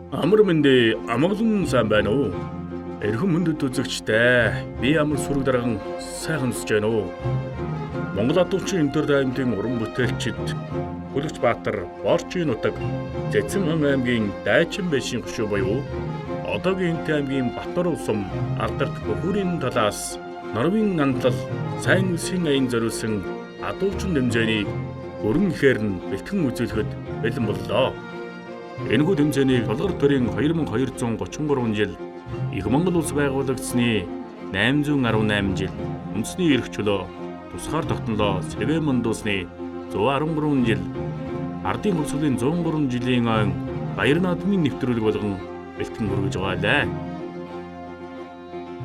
Амар мэндэ амгалан сайн байна уу? Эрхэм хүндэт үзэгчдээ, би амар сүрэг дарган сайхан зүсэж байна уу? Монгол адуучин энтертейментийн уран бүтээлчид Хүлэгч Баатар, Борчийн нутаг, Цэцэн хан аймгийн Дайчин байшин хөшөө буюу одоогийн Энт аймгийн Батнуруу сум алдарт хөхүүрийн талаас Норвын андлал сайн үсгийн аян зориулсан адуучин дэмжээнийг өрн ихээр нь бэлтгэн үзүүлэхэд бэлэн боллоо. Энэхүү тэмцээнийг Тулгар төрийн 2233 жил Их Монгол улс байгуулагдсаны 818 жил үндэсний эрх чөлөө тусгаар тогтнолоо Сэвэн мундуусны 113 жил Ардын хувьсгалын 103 жилийн ойн Баяр наадмын нэвтрүүлэг болгон бэлтгэн хүргэж байгаа лээ.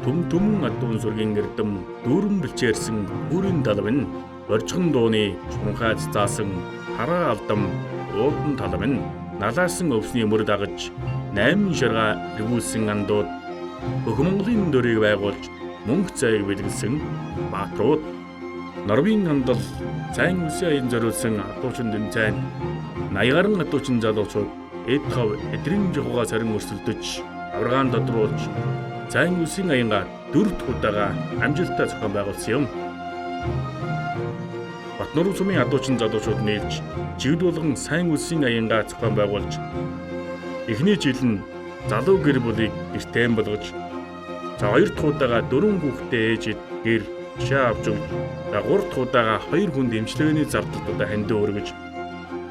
Түм түмэн адуун сүргийн эрдэм дүүрэн бэлчээрсэн бүрийн далавн боржгон дууны шунхайц заасан хараа алдам уудан талавн налаасан өвсний мөр дагаж 8 шарга эргүүлсэн андууд бүх Монголын дөрийг байгуулж мөнх зайг бэлгэлсэн бааtruуд Норвын андал сайн үсээ аян зориулсан адуучин дэмцайн 80 гаруй адуучин залуучууд эд хав эдрийн жухугаа сарин өрсөлдөж аваргаан тодруулж сайн үсийн аянга дөрөв дэх удаага амжилттай зохион байгуулсан юм. Батнуруу сумын адуучин залуучууд нийлж жил болгон сайн үсийн аянга зохион байгуулж эхний жил нь залуу гэр бүлийг гэртээ болгож за хоёр дахь удаага дөрвөн хүүхэдтэй ээжид гэр шаа авч өгч за гурав дахь удаага хоёр хүнд эмчилгээний зардалдаа хандив өргөж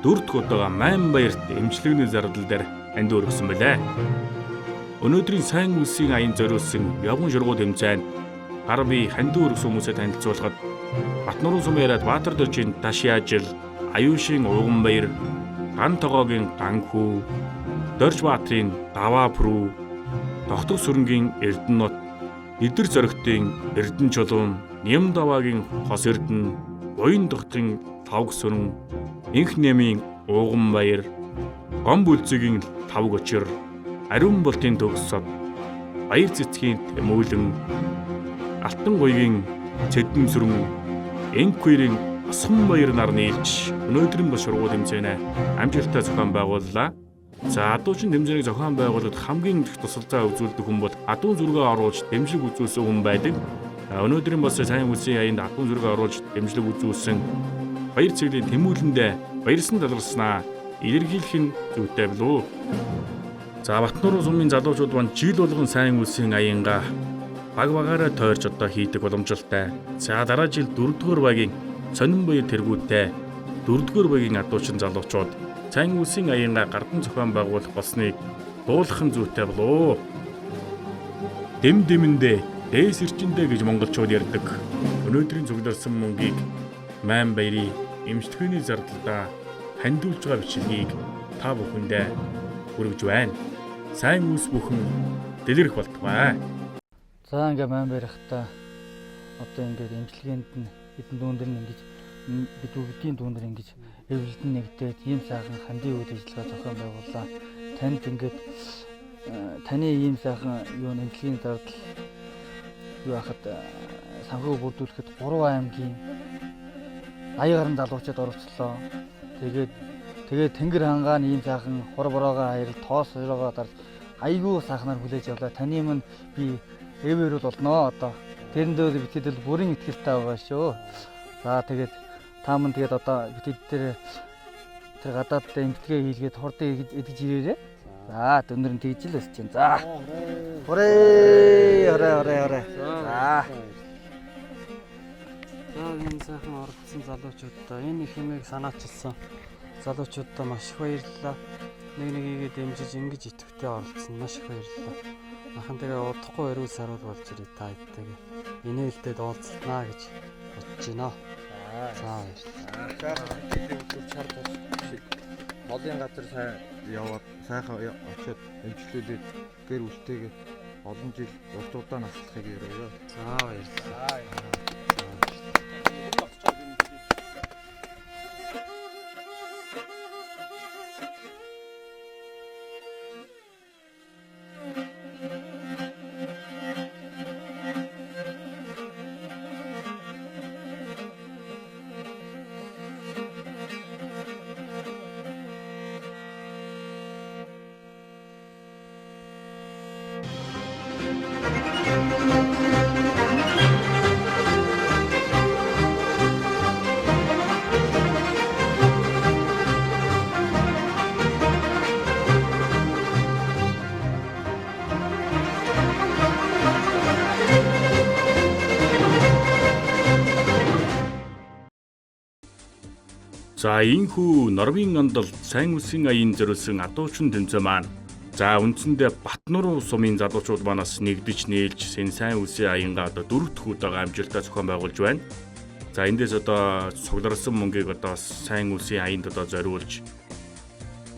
дөрөв дэх удаага Майн баярт эмчилгээний зардал дээр хандив өргөсөн байлаа. Өнөөдрийн сайн үлсийн аян зориулсан явган шургуу тэмцээнд гар бие хандив өргөсөн хүмүүсээ танилцуулахад Батнуруу сум яриад Баатар дөржийн Даш Яажил, Аюушийн Ууган баяр, Ган тогоогийн Ганхүү, Дорж Баатрын Даваа Пүрүү, Тогтог сүрэнгийн Эрдэнэт, Эдэр зоригтын Эрдэнэ чулуун, Ням даваагийн Хос Эрдэнэ, Буян тогтын Тавг сүрэн, Инх нэмийн Ууган баяр, Гом бүлзэгийн Тавг очир, Ариун болтын төгс сод, Баяр цэцгийн Тэмүүлэн, Алтан гуйгийн Цэдэм сүрэн, Энквэрийн Асхан баяр нар нийлж өнөөдрийн бас шургуу тэмцээнэ амжилттай зохион байгууллаа. За адуучин тэмцээнийг зохион байгуулахад хамгийн их тусалцаа үзүүлдэг хүн бол адуун зүргээ оруулж дэмжлэг үзүүлсэн хүн байдаг. Өнөөдрийн бас сайн үлсийн аянд адуун зүргээ оруулж дэмжлэг үзүүлсэн баяр цэглэлийн тэмүүлэндээ баярсан таларснаа илэрхийлэх нь зүйтэй болов. За Батнуруу сумын залуучууд маань жил болгон сайн үлсийн аянга баг багаараа тойрч одоо хийдэг боломжтой. За дараа жил дөрөвдүгээр багийн сонин баяр тэргүүтээ дөрөвдүгээр багийн адуучин залуучууд сайн үлсийн аянга гардан зохион байгуулах болсныг дуулах нь зүйтэй болов. Дэм дэмэндээ дээс эрчэндээ гэж монголчууд ярьдаг. Өнөөдрийн цугларсан мөнгийг Майн баярын эмчилгээний зардалдаа хандивуулж байгаа бичлэгийг та бүхэндээ хүргэж байна. Сайн үйлс бүхэн дэлгэрэх болтугай. За ингээ Майн баярхтаа одоо ингээд эмчилгээнд нь хэдэн дүүндэр нь ингэж бид бүгдийн дүүндэр ингэж эвлэлдэн нэгдээд ийм сайхан хандив үйл ажиллагаа зохион байгууллаа. Танд ингээд таны ийм сайхан юу эмчилгээний зардал юу хахад санхүү бүрдүүлэхэд 3 аймгийн 80 гаруй залуучууд оролцлоо. Тэгээд Тэнгэр хангаа нь ийм сайхан хур бороогоо аярал тоос хорогоо дарж айгүй сайхнаар хүлээж авлаа. Таны минь би эвэрүүл болноо одоо. Тэрэндээ бид хэд л бүрийн итгэлтэй байгаа шүү. За тэгээд та мөн тэгээд одоо бид хэд тэр гадаадд эмчилгээ хийлгээд хурдан идэж ирээрээ. За өндөр нь тэгж л өсөж чинь. За. Хорээ хорээ хорээ хорээ. За. За энэ сайхан оролцсон залуучуудаа энэ их хэмээг санаачилсан залуучуудаа маш их баярлалаа. Нэг нэгийгээ дэмжиж ингэж идэвхтэй оролцсон маш их баярлалаа. Ахын тэгээ удахгүй эрүүл саруул болж ирээ та хэдтэйгээ. Инээлдээд уулзалтнаа гэж бодож байна. За баярлалаа. Сайхан хичээлээ өдөр чар тус шиг холын газар сайн яваад сайхан очиод эмчлүүлээд гэр бүлтэйгээ олон жил урт удаан наслахыг өрөөе. За баярлалаа. За ийхүү Норвын ондол сайн үсийн аян зориулсан адуучин тэмцээн маань. За үндсэндээ Батнуруу сумын залуучууд манаас нэгдэж нийлж сэн сайн үсийн аянгаа одоо дөрөв дэх удаага амжилттай зохион байгуулж байна. За эндээс одоо цугларсан мөнгийг одоо сайн үсийн аянд одоо зориулж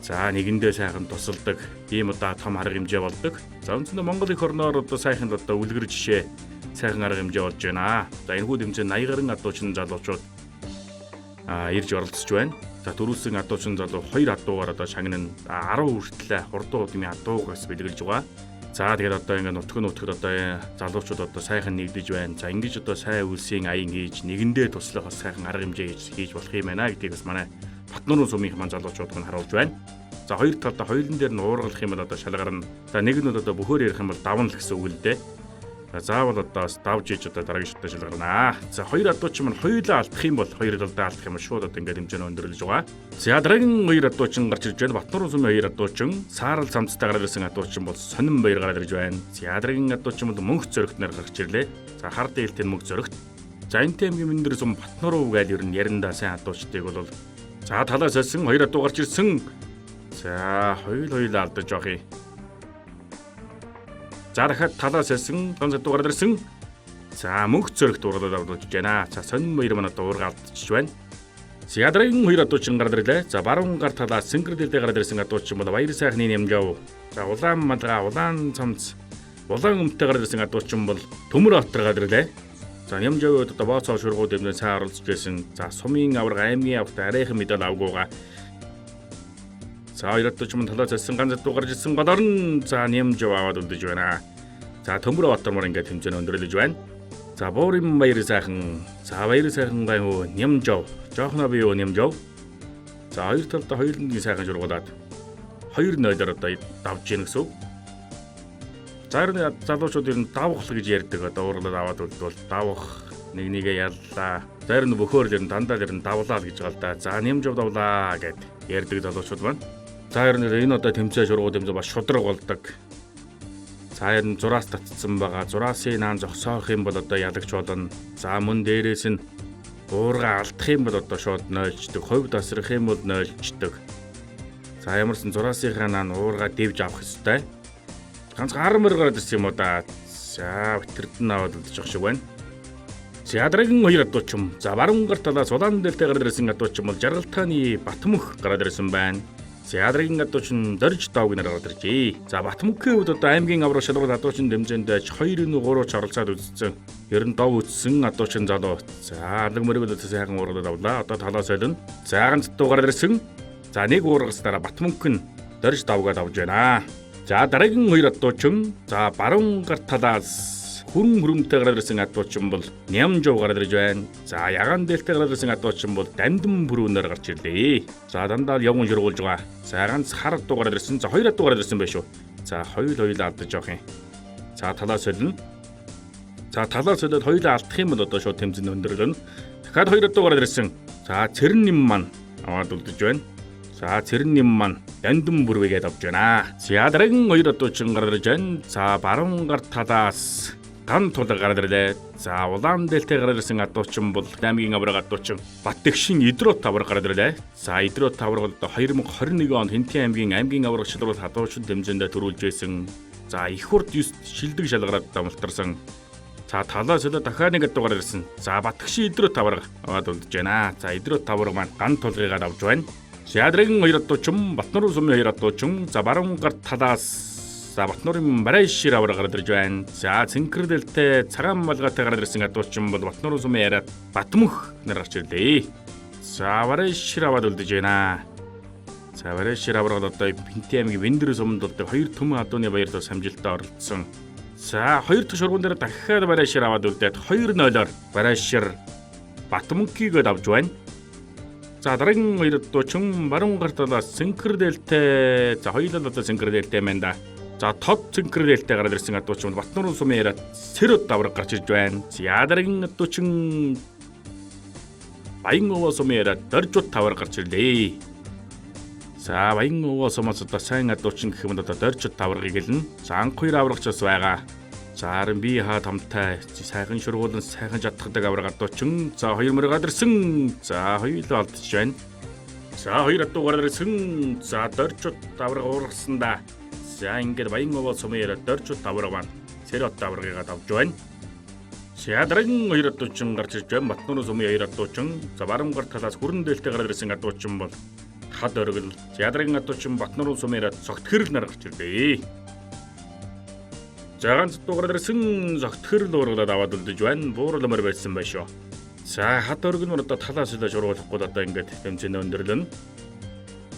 за нэгэндээ сайхан тусалдаг ийм одоо том арга хэмжээ болдог. За үндсэндээ Монгол эх орноор одоо сайхан одоо үлгэр жишээ сайхан арга хэмжээ болж байна. За энэхүү тэмцээн 80 гаруй адуучин залуучууд ирж оролцож байна. За төрүүлсэн адуучин залуу 2 адуугаар одоо шагнана. 10 хүртэл хурдан удмын адуугаас бэлгэлж байгаа. За тэгээд одоо ингээ нутг нутгад одоо залуучууд одоо сайхан нэгдэж байна. За ингэж одоо сайн үйлсийн аян хийж нэгэндээ туслах бас сайхан арга хэмжээ хийж болох юм байна гэдгийг бас манай Батнурын сумынх маань залуучууд нь харуулж байна. За хоёр талдаа хоёулын дээр нь уургалах юм бол одоо шалгарна. За нэг нь бол одоо бөхөөр ярих юм бол давна л гэсэн үг л дээ. Заавал одоо бас давж иж одоо дараагийн шатаа шалгарнаа. За хоёр адуучин маань хоёулаа алдах юм бол хоёр талдаа алдах юм шууд одоо ингээд хэмжээний өндөрлөж байгаа. За дараагийн хоёр адуучин гарч ирж байна. Батнурын сумын хоёр адуучин, Саарал самцтай гараад ирсэн адуучин бол Сонин баяр гараад ирж байна. За дараагийн адуучин бол Мөнх зөрөгтнөр гарч ирлээ. За хар дээлтэй Мөнх зөрөгт. За энэ тэмгийн өндөр сум Батнуруу гээл ер нь ярандаа сайн адуучдыг бол за талаас сольсон хоёр адуу гарч ирсэн. За хоёулаа алдаж явах юм. За дахиад талаас сольсон ганц адуу гараад ирсэн. За мөнх зөрөгт ургалаад авдуулж байна. За сонин баяр манай уурга алдчихж байна. За дараагийн хоёр адуучин гараад ирлээ. За баруун гар талаас цэнгэр дэлдээ гараад ирсэн адуучин бол баяр сайхны нямжав. За улаан малгай, улаан цамц, улаан өмдтэй гараад ирсэн адуучин бол төмөр отор гараад ирлээ. За нямжавд одоо бооцоо шургууд дэмжин сайн оролцож байсан. За сумын аварга, аймгийн аваргад арайхан медаль авгууга. За хоёр адуучин мань талаас сольсон ганц адуу гарч ирсэн голоор нь за нямжав аваад үлдэж байна. За төмөр отормор ингээд тэмцээн өндөрлөж байна. За буурын баяр сайхан. За баяр сайхан гай хөө нямжав. Жоохноо би юу нямжав. За хоёр талдаа хоёулангийн сайхан шургуулад 2-0-оор одоо давж гин гэсэн үг. За ер нь залуучууд ер нь давх л гэж ярьдаг. Одоо уурлаад аваад үлдвэл давх нэг нэгэ яллаа. За ер нь бөхөөр л ер нь дандаа л ер нь давлаа л гэж байгаа л да. За нямжав давлаа гэд ярьдаг залуучууд байна. За ер нь энэ одоо тэмцээн шургуу тэмцээн бас шудраг болдог. За ер нь зураас татцсан байгаа. Зураасын наан зогсоох юм бол одоо ялагч болно. За мөн дээрээс нь уурга алдах юм бол одоо шууд нойлчдаг. Хувь тасрах юм бол нойлчдаг. За ямарсан зураасынхаа наан уурга дэвж авах ёстой. Ганц гар мөр гараад ирсэн юм уу да. За битэрдэн аваад үлдчих шиг байна. За дараагийн хоёр адуучин. За баруун гар талаас улаан дээлтэй гараад ирсэн адуучин бол Жаргалтааны Батмөнх гараад ирсэн байна. За дараагийн адуучин Дорж Даог нар гараад иржээ. За Батмөнхийн хувьд одоо аймгийн авраг шалралт адуучин дэмжээнд 2-3 ч оролцоод үзсэн. Ер нь дов үтсэн адуучин залуу. За алаг мөрөг бол сайхан уурлаад авлаа. Одоо талаас солино. За ганц дуу гараад ирсэн. За нэг уургас дараа Батмөнх нь Дорж Давгаа давж байна. За дараагийн хоёр адуучин за баруун гар талаас хүрэн хөрөмтэй гараад ирсэн адуучин бол Нямжав гараад ирж байна. За ягаан дээлтэй гараад ирсэн адуучин бол Дамдин бүрүүнээр гарч ирлээ. За дандаа явган шургуулж байгаа. За ганц хар адуу гараад ирсэн. За хоёр адуу гараад ирсэн байх шүү. За хоёул алдаж явах юм. За талаа солино. За талаа солиод хоёулаа алдах юм бол одоо шууд тэмцээн өндөрлөнө. Дахиад хоёр адуу гараад ирсэн. За цэрэн нэм маань аваад үлдэж байна. За цэрэн нэм маань Дамдин бүрвэгээд авч байна. За дараагийн хоёр адуучин гараад ирж байна. За баруун гар талаас ган тулаг гараад ирлээ. За улаан дээлтэй гараад ирсэн адуучин бол аймгийн авраг адуучин Батдэгшин Идрот авраг гараад ирлээ. За Идрот авраг бол 2021 онд Хинтийн аймгийн авраг шалралт адуучин тэмцээндээ төрүүлж байсан. За их хурд 9 шилдэг шалгараад дамлтарсан. За талаа солио дахиад нэг адуу гараад ирсэн. За Батдэгшин Идрот авраг аваад үлдэж байна. За Идрот авраг маань ган тулгыгаа авч байна. За дараагийн хоёр адуучин Батнурын сумын хоёр адуучин за баруун гар талаас за Батнурын барай шир авраг гараад ирж байна. За цэнхэр дээлтэй цагаан малгайтай гараад ирсэн адуучин бол Батнурын сумын яриад Батмөнх нар гарч ирлээ. За барай шир аваад үлдэж байна. За барай шир авраг одоо Хинтийн аймгийн Вэндэр суманд болдог хоёр төмөн адууны баярт бас амжилттай оролцсон. За хоёр дахь шургуун дээр дахиад барай шир аваад үлдээд 2-0-оор барай шир Батмөнхийг авч байна. За дараагийн хоёр адуучин баруун гар талаас цэнхэр дээлтэй за хоёулаа одоо цэнхэр дээлтэй байна да. За тод цэнхэр дээлтэй гараад ирсэн адуучин Батнурын сумын яриад сэрөд авраг гарч ирж байна. За дараагийн адуучин Баян овоо сумын яриад доржууд тавар гарч ирлээ. За Баян овоо сумаас одоо сайн адуучин гэх юм бол одоо доржууд таваргыг хэлнэ. За анх хоёр аврагч бас байгаа. За харин би хаа тамтай сайхан шургуулан сайхан чадхдаг авраг адуучин. За хоёр мөр гараад ирсэн. За хоёулаа алдчих байна. За хоёр адуу гараад ирсэн. За доржууд авраг уургасан да. За ингээд Баян овоо сумын яриа доржууд авраг байна. Сэрот аврагыг давж байна. За дараагийн хоёр адуучин гарч ирж байна. Батнурын сумын хоёр адуучин. За баруун гар талаас хүрэн дээлтэй гараад ирсэн адуучин бол хад оргил. За дараагийн адуучин Батнурын сумын яриа цогт хэрэл нар гарч ирлээ. За ганц адуу гараад ирсэн, цогт хэрэл уургалаад аваад үлдэж байна. Бууруулмаар байсан байх шүү. За хад оргил мөр одоо талаас илээ шургуулахгүй одоо ингээд тэмцээн өндөрлөнө.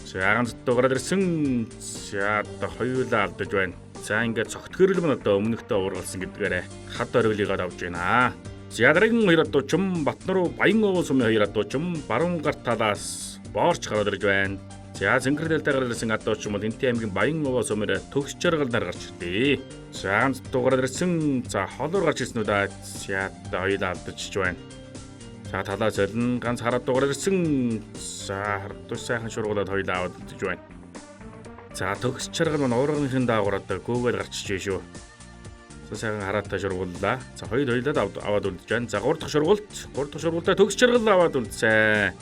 За ганц адуу гараад ирсэн. За одоо хоёулаа алдаж байна. За ингээд цогт хэрэл мөн одоо өмнөхтөө уургалсан гэдгээрээ хад оргилыг авч байна. За дараагийн хоёр адуучин Батнуруу Баян овоо сумын хоёр адуучин баруун гар талаас боорч гараад ирж байна. За цэнгэр дэлтэй гараад ирсэн адуучин бол Энтийн аймгийн Баян овоо сумын төгс жаргал нар гарч ирлээ. За ганц адуу гараад ирсэн. За холоор гарч ирсэн үү да. За одоо хоёулаа алдчихж байна. За талаа солино, ганц хараад дугаар ирсэн. За хардуу сайхан шургуулад хоёулаа аваад үлдэж байна. За төгс чаргал маань уургийнхын даагуур одоо гүүгээд гарчижээ шүү. За сайхан хараатаа шургууллаа. За хоёр хоёулаа аваад үлдэж байна. За гурав дахь шургуулт, гурав дахь шургуултаа төгс чаргал аваад үлдсэн.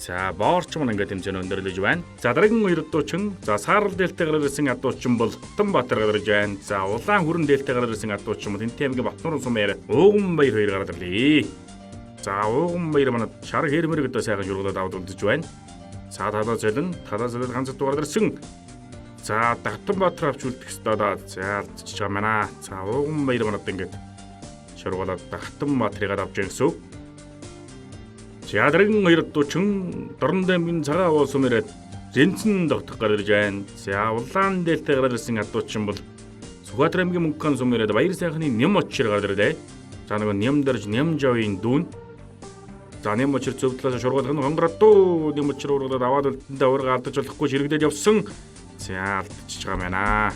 За боорч маань ингээд тэмцээн өндөрлөж байна. За дараагийн хоёр адуучин, за саарал дээлтэй гараад ирсэн адуучин бол Тутанбаатар гараад ирж байна. За улаан хүрэн дээлтэй гараад ирсэн адуучин бол Энтийн аймгийн Батнурын сум яриад Ууган баяр хоёр гараад ирлээ. За Ууган баяр манай шар хэрмэр гэдэг сайхан шургуулад аваад үлдэж байна. За талаа солино, талаа солиод ганц адуу гараад ирсэн. За Датанбаатар авч үлдэх ёстой даа. За алдчихж байгаа мана. За Ууган баяр манад ингээд шургуулад Датанбаатарыг авч яах гэсэн. За дараагийн хоёр адуучин Дорнод аймгийн Цагаан овоо сум яриад Зэнцэн тогтох гараад ирж байна. За улаан дээлтэй гараад ирсэн адуучин бол Сүхбаатар аймгийн Мөнхөн сум яриад Баяр сайхны Ням очир гараад ирлээ. За нөгөө Ням дэрж Ням жавын дүүн. За Ням очир зөв талаас шургуулах нь хонгор адуу Ням очир ургалаад аваад үлдэндээ уурга алдаж болохгүй ширэгдээд явсан. За алдчихж байгаа байна.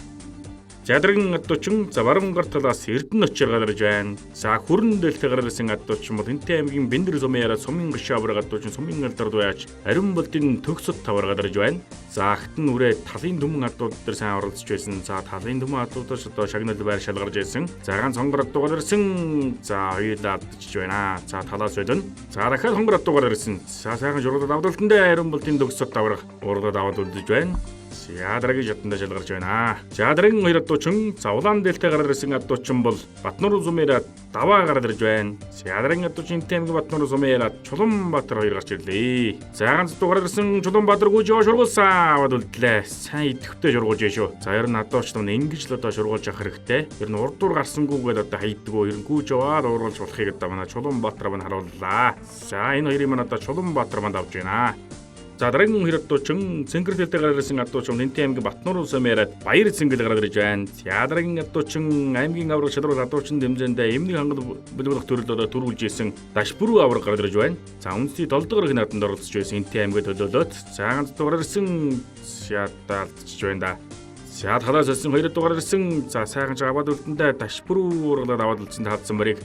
За дараагийн адуучин за баруун гар талаас Эрдэнэ очир гараад ирж байна. За хүрэн дээлтэй гараад ирсэн адуучин бол Энтийн аймгийн Бэндэр сумын яриад сумын гишээ авраг адуучин сумын алдар дуяач Ариун болдын төгсөд тавар гараад ирж байна. За агт нь үрээ талын түмэн адууд дээр сайн оролцож байсан. За талын түмэн адуудаас одоо шагнал байр шалгарч байсан. За ганц хонгор адуу гараад ирсэн. За хоёулаа алдчихж байна. За талаас солино. За дахиад хонгор адуу гараад ирсэн. За сайхан шургуулад авдалтан дээр Ариун болдын төгсөд тавар ургалаад аваад үлдэж байна. За дараагийн шатанда шалгарч байна. За дараагийн хоёр адуучин за улаан дээлтэй гараад ирсэн адуучин бол Батнурын сумын даваа гараад ирж байна. За дараагийн адуучин Энтийн аймгийн Батнурын сумын Чулуунбаатар хоёр гарч ирлээ. За ганц адуу гараад ирсэн Чулуунбаатар гүйж яваа шургуулсан аваад үлдлээ. Сайн идэвхтэй шургуулж шүү. За ер нь адууч нь ингэж л одоо шургуулж явах хэрэгтэй. Ер нь урдуур гарсангүйгээд одоо хайдггүй. Ер нь гүйж яваад уургалж болохыг одоо манай Чулуунбаатар маань харууллаа. За энэ хоёрыг маань одоо Чулуунбаатар маань авч байна. За дараагийн хоёр адуучин цэнгэр дэлтэй гараад ирсэн адуучин Энтийн аймгийн Батнурын сум яриад Баяр цэнгэл гараад ирж байна. За дараагийн адуучин аймгийн авраг шалрал адуучин тэмцээндээ эмнэг хангал бэлгүүлэх төрөлд одоо төрүүлж исэн Дашбүрүү авраг гараад ирж байна. За үндэсний 7 дугаар наадамд оролцож байсан Энтийн аймгийг төлөөлөөд за ганц дугаар ирсэн шатаа алдчихж байна да. За талаас өссөн хоёр дугаар ирсэн. За сайхан ч аваад үлдэндээ Дашбүрүү ургалаад аваад үлдсэн таалдсан мөрийг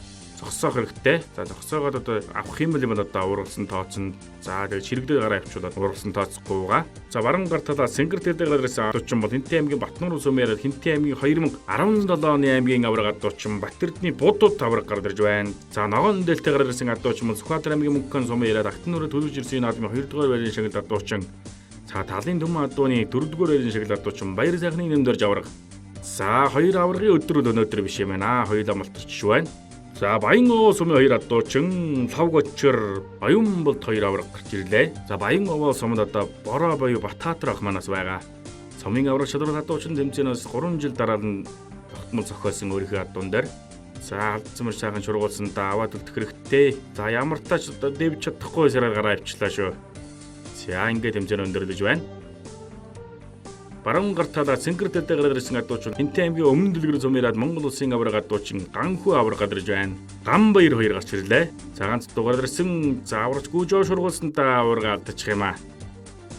зогсоох хэрэгтэй. За зогсоогоод одоо авах юм бол одоо ургалсан тооцно. За тэгээд чирэгдээ гараа авчуулаад ургалсан тооцохгүйгаа. За баруун гар талаас Сэнгэр дэлтэй гараад ирсэн адуучин бол Хинтээ аймгийн Батнурын сум яриад Хинтээ аймгийн 2017 оны аймгийн авраг адуучин Батэрдний будууд авраг гараад ирж байна. За ногоон дэлтэй гараад ирсэн адуучин бол Сүхбаатар аймгийн Мөнхөн сум яриад Агтан нүрэ төлөвж ирсэн наадмын 2 дугаар байрны шагнал адуучин. За талын түмэн адууны 4 дугаар байрны шагнал адуучин Баяр сайхны нэмдэрж авраг. За хоёр аврагын өдөр өнөөдөр биш юм байна. Хоёулаа малтарч байна. За Баян овоо сумын хоёр адуучин Лавг очир Оюун болд хоёр авраг гарч ирлээ. За Баян овоо сумд одоо Бороо буюу Батаатар ах манаас байгаа. Сумын авраг шалрал адуучин тэмцээнээс 3 жил дараа нь тогтмол зохиосон өөрийнхөө адуун дээр. За алдсан мөр сайхан шургуулсан да аваад үлдэх хэрэгтэй. За ямар тач одоо дэвж чадахгүй сараар гараа авчлаа шүү. За ингээд тэмцээн өндөрлөж байна. Баруун гар талаа цэнгэр дэлтэй гараад ирсэн адуучин Хинтээ аймгийн өмнө дэлгэр сумын Монгол улсын авраг адуучин Ганхүү авраг гараад ирж байна. Ган баяр хоёр гарч ирлээ. За ганц дугаар ирсэн. За аварч гүйж шургуулсан да аварга алдчих юм аа.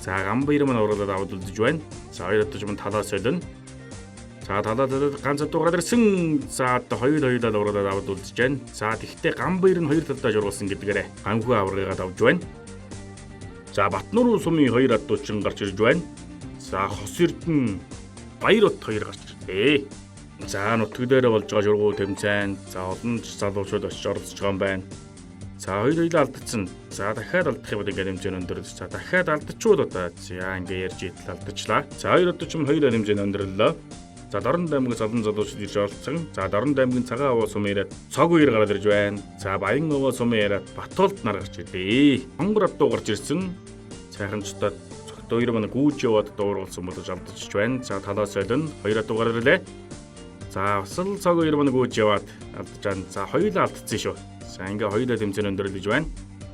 За ган баяр маань аваргалаад аваад үлдэж байна. За хоёр адууч маань талаа солино. За талаа талаад ганц дугаар ирсэн. За одоо хоёр хоёулаа аваргалаад аваад үлдэж байна. За тэгтээ ган баяр нь хоёр талдаа шургуулсан гэдгээрээ Ганхүү аваргыг авч байна. За Батнурын сумын хоёр адуучин гарч ирж байна. За Хос Эрдэнэ Баяр бот хоёр гарч ирлээ. За нутаг дээр болж байгаа шургуу тэмцээн. За олон залуучууд очиж оролцож байгаа юм байна. За хоёр хоёлоо алдчихсан. За дахиад алдах юм бол ингээд хэмжээ өндөрлөж. За дахиад алдчихвал одоо за ингээд ярьж идэл алдчихлаа. За хоёр одоо ч юм хоёр хэмжээ өндөрлөлөө. За Дорнод аймагаас олон залуучууд ирж оролцсон. За Дорнод аймгийн Цагаан овоо сумын яриад цог үер гараад ирж байна. За Баян овоо сумын яриад Батолд нар гарч ирлээ. Хонгор адуу гарч ирсэн. Сайханчдад цогт хоёр маань гүүж яваад дуургалсан болж алдчихж байна. За талаас солино хоёр адуу гараад ирлээ. За бас л цог хоёр маань гүүж яваад алдаж байна. За хоёулаа алдсан шүү. За ингээ хоёулаа тэмцээн өндөрлөж байна.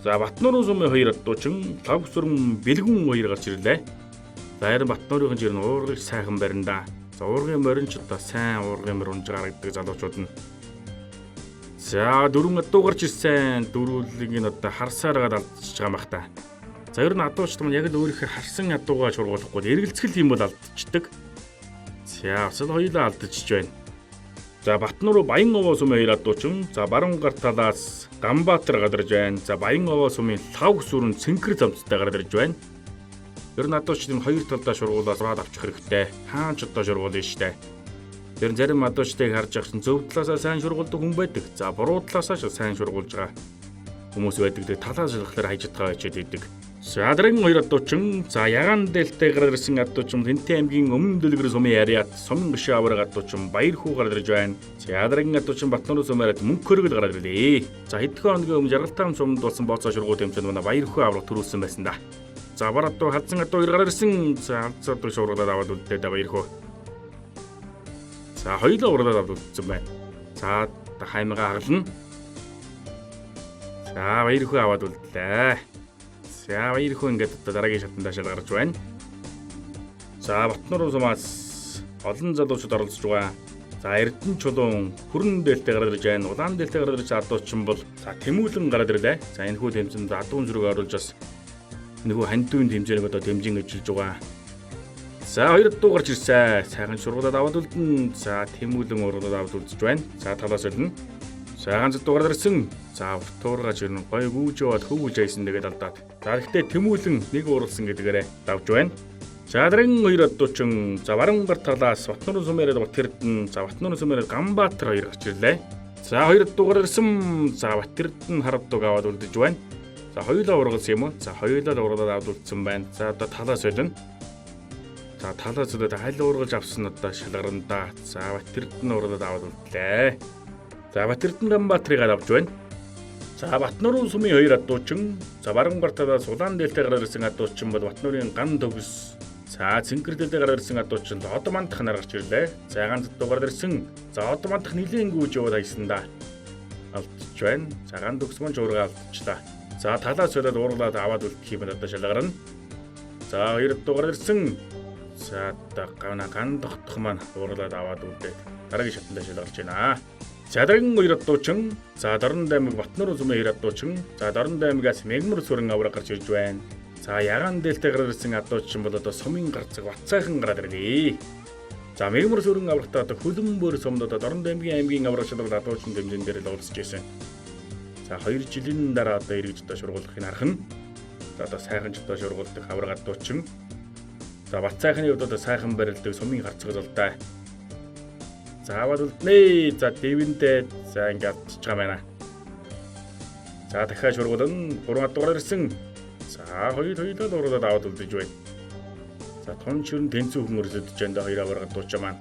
За Батнуурын сумын хоёр адуучин лав сүрэн бэлгүн хоёр гарч ирлээ. За харин Батнуурын жир нь уургыг сайхан барина да. За уургын морин ч одоо сайн уургын морь унж гаргадаг залуучууд нь. За дөрвөн адуу гарч ирсэн. Дөрвөлийг нь одоо харсаар гаад алдчихж байгаа юм бах та. За ер нь адуучд маань яг л өөрийнхөө харсан адуугаа шургуулахгүй эргэлзгэл юм бол алдчихдаг. За бас л хоёулаа алдчихж байна. За Батнуур Баян овоо сумын хоёр адуучин. За баруун гар талаас Ганбаатар гадарж байна. За Баян овоо сумын лав сүрэн цэнхэр замцтай гараад ирж байна. Ер нь адуучд энэ хоёр талдаа шургуулаад сураад авчих хэрэгтэй. Хаан ч одоо шургуулна штэ. Тэр зарим адуучдыг харж явах чинь зөв талаасаа сайн шургуулдаг хүн байдаг. За буруу талаасаа ч сайн шургуулж байгаа хүмүүс байдаг. Тэгээ талаас шалгахлаар хайж чадгаа байчээд идэг. За дараагийн хоёр адуучин. За ягаан дээлтэй гараад ирсэн адуучин Тэнтэн аймгийн өмнө дэлгэр сумын яриад сумын гişээ авраг адуучин Баярхүү гараад ирж байна. За дараагийн адуучин Батнурын сум яриад мөнх хөргөл гараад ирлээ. За хэдхэн хоногийн өмнө Жаргалтаан сумд болсон бооцоо шургуу тэмцээнд манай Баярхүү авраг төрүүлсэн байсан да. За бар адуу халзан адуу хоёр гараад ирсэн. За халзан адуу шургуулаад аваад үлдээ да Баярхүү. За хоёулаа урлаад аваад үлдсэн байна. За хаймгаа хаглана. За Баярхүү аваад үлдлээ. За Баярхүү ингээд одоо дараагийн шатанд шал гарч байна. За Батнур сумаас олон залуучууд оролцож байгаа. За Эрдэнэ чулуун хүрэн дээлтэй гараад ирж байна. Улаан дээлтэй гараад ирж адуучин бол за Тэмүүлэн гараад ирлээ. За энэ хүү тэмцээнд адуун зүрэг оруулж бас энэхүү хандуун тэмцээнийг одоо дэмжин ажиллаж байгаа. За хоёр адуу гарч ирсэн. Сайхан шургуулаад аваад үлдэн. За Тэмүүлэн ургуулаад аваад үлдэж байна. За талаас солино. За ганц адуу гараад ирсэн. За урт уургаж ирнэ. Гой гүүж яваад хөвгүүлж айсан тэгээд алдаад. За гэхдээ Тэмүүлэн нэг ууралсан гэдгээрээ давж байна. За дараагийн хоёр адуучин за баруун гар талаас Батнурын сум яриад Батэрдэн, за Батнурын сум яриад Ганбаатар хоёр гарч ирлээ. За хоёр адуу гараад ирсэн. За Батэрдэн харавдуг аваад үлдэж байна. За хоёулаа ургалсан юм уу? За хоёулаа ургалаад аваад үлдсэн байна. За одоо талаас солино. За талаас солиод аль ургалж авсан одоо шалгарна да. За Батэрдэн ургалаад аваад үлдлээ. За Батэрдэн Ганбаатарыг авч байна. За Батнурын сумын хоёр адуучин, за баруун гар талаас улаан дээлтэй гараад ирсэн адуучин бол Батнурын ган төгс. За цэнхэр дээлтэй гараад ирсэн адуучин од мандах нар гарч ирлээ. За ганц адуу гараад ирсэн. За од мандах нилээн гүйж яваад хайсан да. Алдчих байна. За ган төгс мөн жуурга алдчихлаа. За талаас солиод уурлаад аваад үлдэх юм одоо шалгарна. За хоёр адуу гараад ирсэн. За одоо гана ган тогтох маань уурлаад аваад үлдээд дараагийн шатанд шалгарч байна. За дараагийн хоёр адуучин, за Дорнод аймаг Батнурын сумын хоёр адуучин, за Дорнод аймагаас Мегмөр сүрэн авраг гарч ирж байна. За ягаан дээлтэй гараад ирсэн адуучин бол одоо сумын гарцаг Батцайхан гараад ирлээ. За Мегмөр сүрэн аврагтаа одоо Хөлөнбөр сумд одоо Дорнод аймгийн авраг шалралт адуучин тэмцээн дээр л уулзж байсан. За 2 жилийн дараа одоо эргэж одоо шургуулахыг харах нь. За одоо сайхан ч одоо шургуулдаг авраг адуучин. За Батцайхны хувьд одоо сайхан барилдаг сумын гарцаг золтой. За аваад үлднэ. За дэвэндээ за ингээд алдчихж байгаа байна. За дахиад шургуулна. 3 адуугаар ирсэн. За хоёр хоёулаа уруулаад аваад үлдэж байна. За тун ширэн тэнцүү хүн өрсөдөж байна да хоёр аварга дуучаа маань.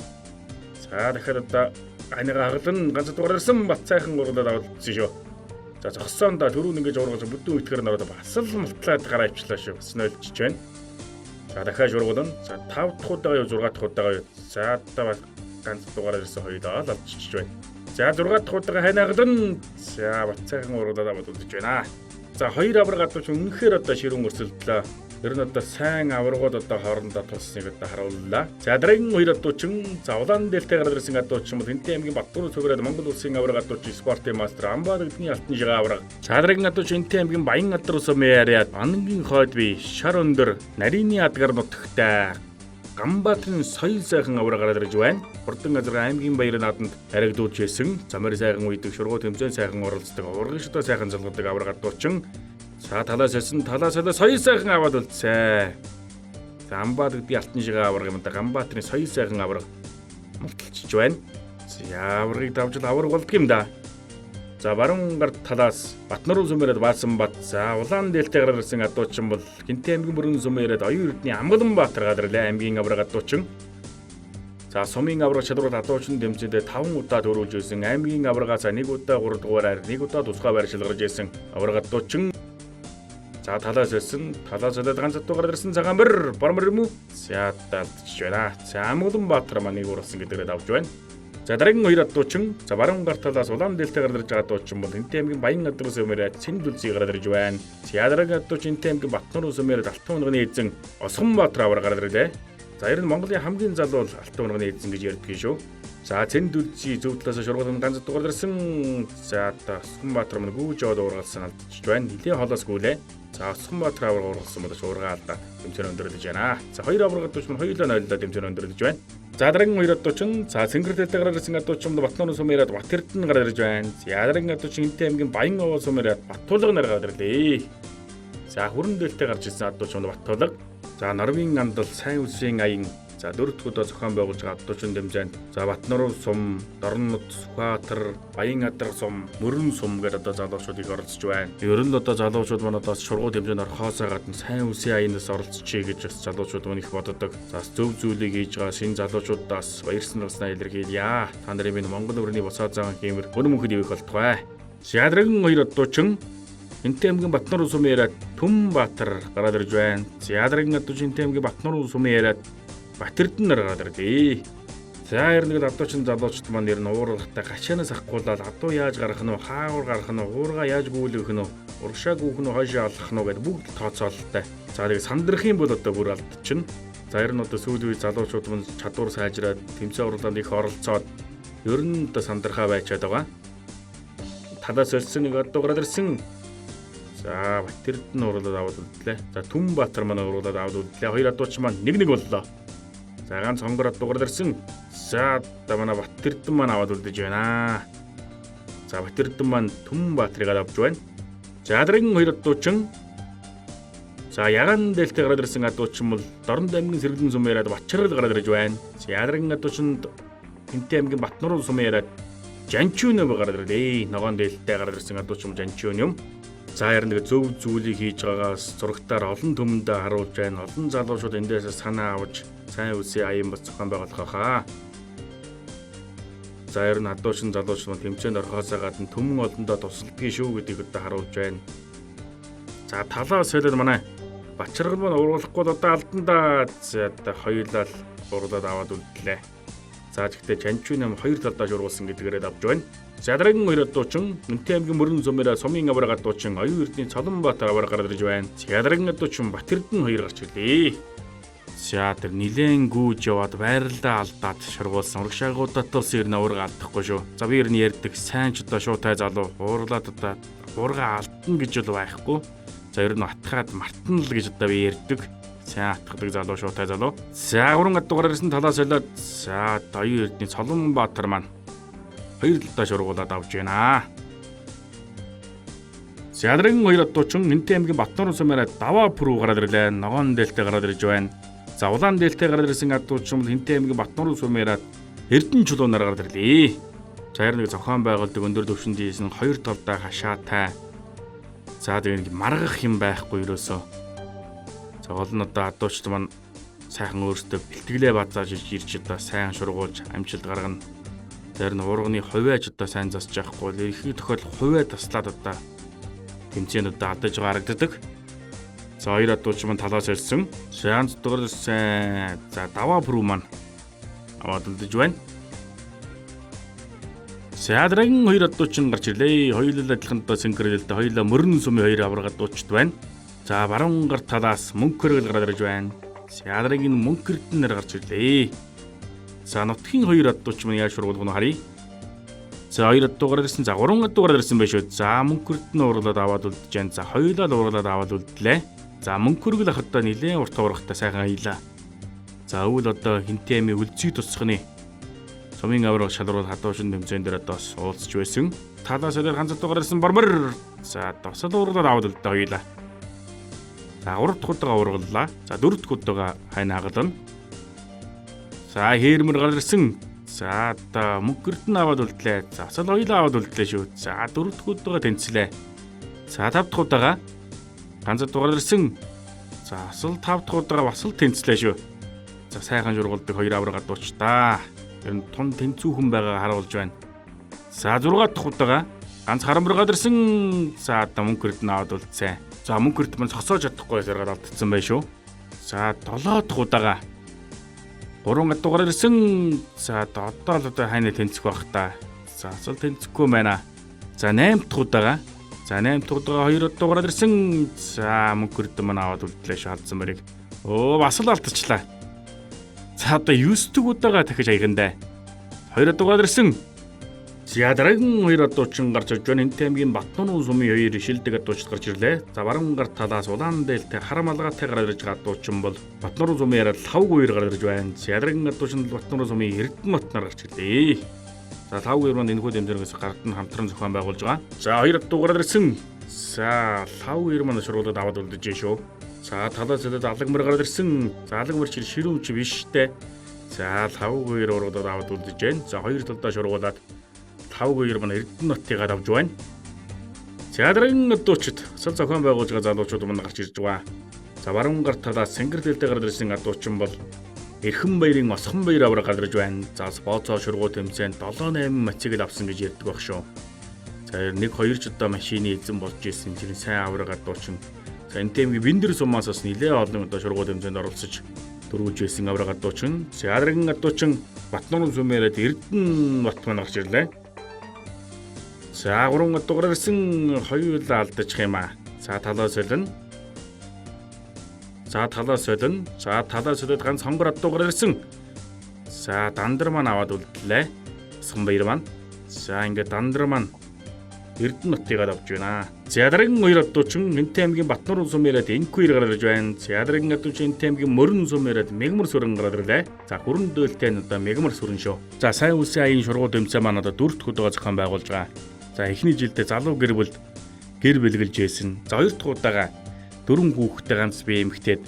За дахиад одоо аныгаа хаглан ганц адуугаар ирсэн. Батцайхан уруулаад аваад үлдсэн шүү. За зогсоон да түрүүн ингэж ургалж бүдүүн итгэр нь ороод бас л мултлаад гараа ивчлаа шүү. Бас нойлчж байна. За дахиад шургуулна. За 5 дахь удаага юу 6 дахь удаага юу. За одоо бас ганц дугаараар ирсэн хоёулаа л алдчихж байна. За 6 дахь удаага ханиаглан. За Батцайхан ургалаад аваад үлдэж байна. За хоёр авраг адууч үнэхээр одоо ширүүн өрсөлдлөө. Ер нь одоо сайн аврагууд одоо хоорондоо тулсныг одоо харууллаа. За дараагийн хоёр адуучин, за улаан дээлтэй гараад ирсэн адуучин бол Хэнтэн аймгийн Батнурын цуграад Монгол улсын авраг адуучин спортын мастер Амбаа гэдгийн алтан жигаа авраг. За дараагийн адуучин Хэнтэн аймгийн Баян адар сумын яриад Анангийн хойд бие шар өндөр нарийн адгар нутагтай Ганбаатарын соёл сайхан авраг гараад ирж байна. Хурдан газар аймгийн баярын нааданд харагдуулж байсан. Замаар сайхан үйдэг, шургуу тэмцээн сайхан оролцдог, урган шудаа сайхан залгадаг авраг адуучин. За талаас элсэн талаас элээ соёл сайхан аваад үлдсэн. За Амбаад гэдгийн алтан шигээ авраг юм да. Ганбаатарын соёл сайхан авраг мулталчж байна. За аврагыг давж л авраг болдго юм да. За баруун гар талаас Батнуруу сүмээрээ Баасан бат. За улаан дээлтэй гараад ирсэн адуучин бол Хинтээ аймгийн Мөрөн сүмээрээ Оюун Эрдэнэ Амгалан Баатар гараад ирлээ. Аймгийн авраг адуучин. За сумын авраг шалралт адуучин тэмцээндээ 5 удаа төрүүлж ирсэн. Аймгийн аврагаас 1 удаа 3 дугаараар 1 удаа тусгай байр шалгарч ирсэн. Авраг адуучин. За талаас ирсэн. Талаас олоод ганц адуу гараад ирсэн. Цагаан бэр бормор юм уу? За алдчихж байна. За Амгалан Баатар маань нэг уралсан гэдгээр авч байна. За дараагийн хоёр адуучин. За баруун гар талаас улаан дээлтэй гараад ирж байгаа адуучин бол Хинтээ аймгийн Баян адруу сүмээрээ Цэндүлзий гараад ирж байна. За дараагийн адуучин Хинтээ аймгийн Батнуруу сүмээрээ Алтан унганы эзэн Осгон Баатар аваар гараад ирлээ. За ер нь Монголын хамгийн залуу бол Алтан унганы эзэн гэж ярьдаг шүү. За Цэндүлзий зөв талаас шургуулсан ганц адуу гараад ирсэн. За одоо Осгон Баатар мань гүүж яваад уургалсан алдчихж байна. Нилээн холоос гүйлээ. За Осгон Баатар аваар уургалсан бол шуургаа алдаад тэмцээн өндөрлөж байна. За хоёр авраг адууч мань хоёулаа нойлоо тэмцээн өндөрлөж байна. За дараагийн хоёр адуучин за цэнгэр дэлтэй гараад ирсэн адуучин Батнуруу сүмээрээ Бат Эрдэнэ гараад ирж байна. За дараагийн адуучин Хинтээ аймгийн Баян овоо сүмээрээ Баттулга нар гараад ирлээ. За хүрэн дээлтэй гарч ирсэн адуучин Баттулга. За Норвийн андал сайн үлсийн аян за дөрөв дэх удаа зохион байгуулж байгаа адуучин тэмцээнд за Батнуруу сум, Дорнод, Сүхбаатар, Баян адар сум, Мөрөн сум гэдэг одоо залуучууд их оролцож байна. Ер нь одоо залуучууд маань одоо шургуу тэмцээнд орохоосоо гадна сайн үлсийн аянаас оролцчихъя гэж бас залуучууд маань их боддог. За зөв зүйлийг хийж байгаа шинэ залуучуудаас баярсан гарснаа илэрхийлье. Та нарын минь Монгол өрний босоо заан хиймэр өнө мөнхөд ивэх болтугай. Ядраган хоёр адуучин Хинтээ аймгийн Батнуруу сумын яриад Түм Баатар гараад ирж байна. Ядраган адуучин Хинтээ аймгийн Батнуруу сумын яриад Бат Эрдэнэ нар гараад ирлээ. За ер нь адуучин залуучд маань ер нь уурлагатай гачаанаас ахгүй л адуу яаж гарах нь вэ? Хаагур гарах нь вэ? Уурга яаж гүйлгэх нь вэ? Урагшаа гүөх нь вэ? Хойшоо алхах нь вэ гэдээ бүгд тооцоололтой. За тэгээ сандрах юм бол одоо бүр алдчихна. За ер нь одоо сүүлийн үе залуучууд маань чадвар сайжраад тэмцээн уралдаанд их оролцоод ер нь одоо сандрахаа байчаад байгаа. Талаас ирсэн нэг адуу гараад ирсэн. За Бат Эрдэнэ уруулаад аваад үлдлээ. За Түм Баатар маань уруулаад аваад үлдлээ. Хоёр адууч маань 1-1 боллоо. За ганц хонгор адуу гараад ирсэн. За одоо манай Бат Эрдэнэ маань аваад үлдэж байна. За Бат Эрдэнэ маань Түм Баатарыг авч байна. За дараагийн хоёр адуучин за ягаан дээлтэй гараад ирсэн адуучин бол Дорнод аймгийн Сэргэлэн сум яриад Батчаргал гараад ирж байна. За дараагийн адуучинд Хинтээ аймгийн Батнуруу сум яриад Жанчүүнөв гараад ирлээ. Ногоон дээлтэй гараад ирсэн адуучин Жанчүүн юм. За ер нь нэг зөв зүйлийг хийж байгаагаас зурагтаар олон түмэндээ харуулж байна. Олон залуучууд эндээс санаа авч сайн үлсийн аян бас зохион байгуулах хаа. За ер нь адуучин залуучууд тэмцээнд орохоосоо гадна түмэн олондоо тусалдгийг шүү гэдгийг одоо харуулж байна. За талаа солиод манай Бачаргал маань уруулахгүй л одоо алдан да. За одоо хоёулаа л уруулаад аваад үлдлээ. За гэхдээ Чанчүү нам хоёр талдаа шургуулсан гэдгээрээ авч байна. За дараагийн хоёр адуучин Хинтээ аймгийн Мөрөн сумаараа сумын авраг адуучин Оюун Эрдэнэ Цолонбаатар авраг гараад ирж байна. За дараагийн адуучин Бат Эрдэнэ хоёр гарч ирлээ. За тэр нилээн гүүж яваад байрлалаа алдаад шургуулсан. Урагшаагуудаа тус ер нь авраг алдахгүй шүү. За би ер нь ярьдаг сайн ч одоо шуутай залуу уурлаад одоо уурга алдна гэж бол байхгүй. За ер нь атхаад мартна л гэж одоо би ярьдаг. Сайн атгадаг залуу шуутай залуу. За гурван адуу гараад ирсэн талаас солиод за Оюун Эрдэнэ Цолонбаатар маань хоёр талдаа шургуулад авч байна. За дараагийн хоёр адуучин Хинтээ аймгийн Батнуруу сумаараа Даваа пүрүү гараад ирлээ. Ногоон дээлтэй гараад ирж байна. За улаан дээлтэй гараад ирсэн адуучин бол Хинтээ аймгийн Батнуруу сумаараа Эрдэнэ чулуунаар гараад ирлээ. За ер нэг зохион байгуулдаг өндөр түвшинд хийсэн хоёр талдаа хашаатай. За тэгээ нэг маргах юм байхгүй ерөөсөө. За гол нь одоо адуучд маань сайхан өөрсдөө бэлтгэлээ базааж ирж одоо сайн шургуулж амжилт гаргана. Тэр нь урганы хувиач одоо сайн засаж явахгүй бол их тохиолдолд хувиа таслаад одоо тэмцээнд одоо алдаж гарагддаг. За хоёр адууч маань талаас ирсэн. Шанс дугаарсан. За даваа пүрүү маань аваад үлдэж байна. За дараагийн хоёр адуучин гарч ирлээ. Хоёулаа адилхан одоо синкрэлтэй хоёулаа мөрөн сумын хоёр авраг адуучд байна. За баруун гар талаас мөнх хэргэл гараад ирж байна. За дараагийн мөнх эрдэнээр гарч ирлээ. За нутгийн хоёр адууч маань яаж шургуулах нь харъя. За хоёр адуу гараад ирсэн. За гурван адуу гараад ирсэн байх шүү. За мөнх эрдэнэ уурлаад аваад үлдэж байна. За хоёулаа л уурлаад аваад үлдлээ. За мөнх хэргэл ах одоо нилээн урт урахтай сайхан аялаа. За өвөл одоо Хинтээ аймгийн өлзий тусганы сумын авраг шалруул хадуушин тэмцээн дээр одоо бас уулзч байсан. Талаас дээр ганц адуу гараад ирсэн бормор. За тосол уурлаад аваад үлдээ хоёулаа. За 3 дахь удаага ургаллаа. За 4 дахь удаага хайн хагална. За хээрмэр гараад ирсэн. За одоо мөнгөрд нь аваад үлдлээ. За асал хоёулаа аваад үлдлээ шүү. За дөрөв дэх удаага тэнцлээ. За тав дахь удаага ганц дугаар ирсэн. За асал тав дахь удаага бас л тэнцлээ шүү. За сайхан шургуулдаг хоёр авраг адууч та. Ер нь тун тэнцүүхэн байгаа харуулж байна. За 6 дахь удаага ганц харамбаргаад ирсэн. За одоо мөнгөрд нь аваад үлдсэн. За мөнгөрд мань зогсоож чадахгүй саргаад алдсан байх шүү. За 7 дахь удаага 3 дугаар ирсэн. За одоо л одоо хайна тэнцэх байх та. За асал тэнцэхгүй байна. За 8 дахь удаага. За 8 дахь удаага 2 дугаар ирсэн. За мөнгөрд мань аваад үлдлээ шүү алдсан мөрийг. Өө бас л алдчихлаа. За одоо 9 дахь удаага дахиж аягандаа. 2 дугаар ирсэн. За дараагийн хоёр адуучин гарч ирж байна. Энт аймгийн Батнурын сумын хоёр шилдэг адуучид гарч ирлээ. За баруун гар талаас улаан дээлтэй хар малгайтай гарч ирж байгаа адуучин бол Батнурын сумын яриад лавг хоёр гарч ирж байна. За дараагийн адуучин бол Батнурын сумын Эрдэнэ батнаар гарч ирлээ. За лавг хоёр маань энэхүү тэмцээнээс гард нь хамтран зохион байгуулж байгаа. За хоёр адуу гарч ирсэн. За лавг хоёр маань шургуулад аваад үлдэж шүү. За талаас зөдөд алагмар гарч ирсэн. За алагмар чинь ширүүн чи биш штэ. За лавг хоёр уруудад аваад үлдэж байна. За хоёр талдаа шургуулад 5-2 маань Эрдэнэ хотыг авч байна. За дараагийн адуучид сал зохион байгуулж байгаа залуучууд маань гарч ирж байгаа. За баруун гар талаас Сэнгэр дэлтэй гарч ирсэн адуучин бол Эрхэн баярын Осхон баяр авраг гарч ирж байна. За споцоо шургуу тэмцээнд 7 8 мотоцикл авсан гэж ярьдаг баг шүү. За 1 2 ч удаа машины эзэн болж исэн чинь сайн авраг адуучин. За энэ тэмгийн Виндер сумаас бас нэлээ олон удаа шургуу тэмцээнд оролцож дөрвөлж байсан авраг адуучин. За дараагийн адуучин Батнурын сүмээрээд Эрдэнэ бат маань гарч ирлээ. За 3 дугаар ирсэн хоёулаа алдчих юм аа. За талаас солино. За талаас солино. За талаас солиод ганц хонгор адуугаар ирсэн. За дандар маань аваад үлдлээ. Асхан баяр маань. За ингээд дандар маань Эрдэнэ хотыг авч байна. За дараагийн хоёр адуучин Энтэй аймгийн Батнурын сум яриад Энкүер гарч ирж байна. За дараагийн адуучин Энтэй аймгийн Мөрөн сум яриад Мегмар сүрэн гараад ирлээ. За хүрэн дээлтэй нь одоо Мегмар сүрэн шүү. За сайн үлсийн аян шургуу дэмцээ маань одоо дөрөв дэх удаага зохион байгуулж байгаа. За эхний жилдээ залуу гэр бүлд гэр бэлгэлж байсан. За хоёр дахь удаага дөрвөн хүүхэдтэй ганц бие эмэгтэйд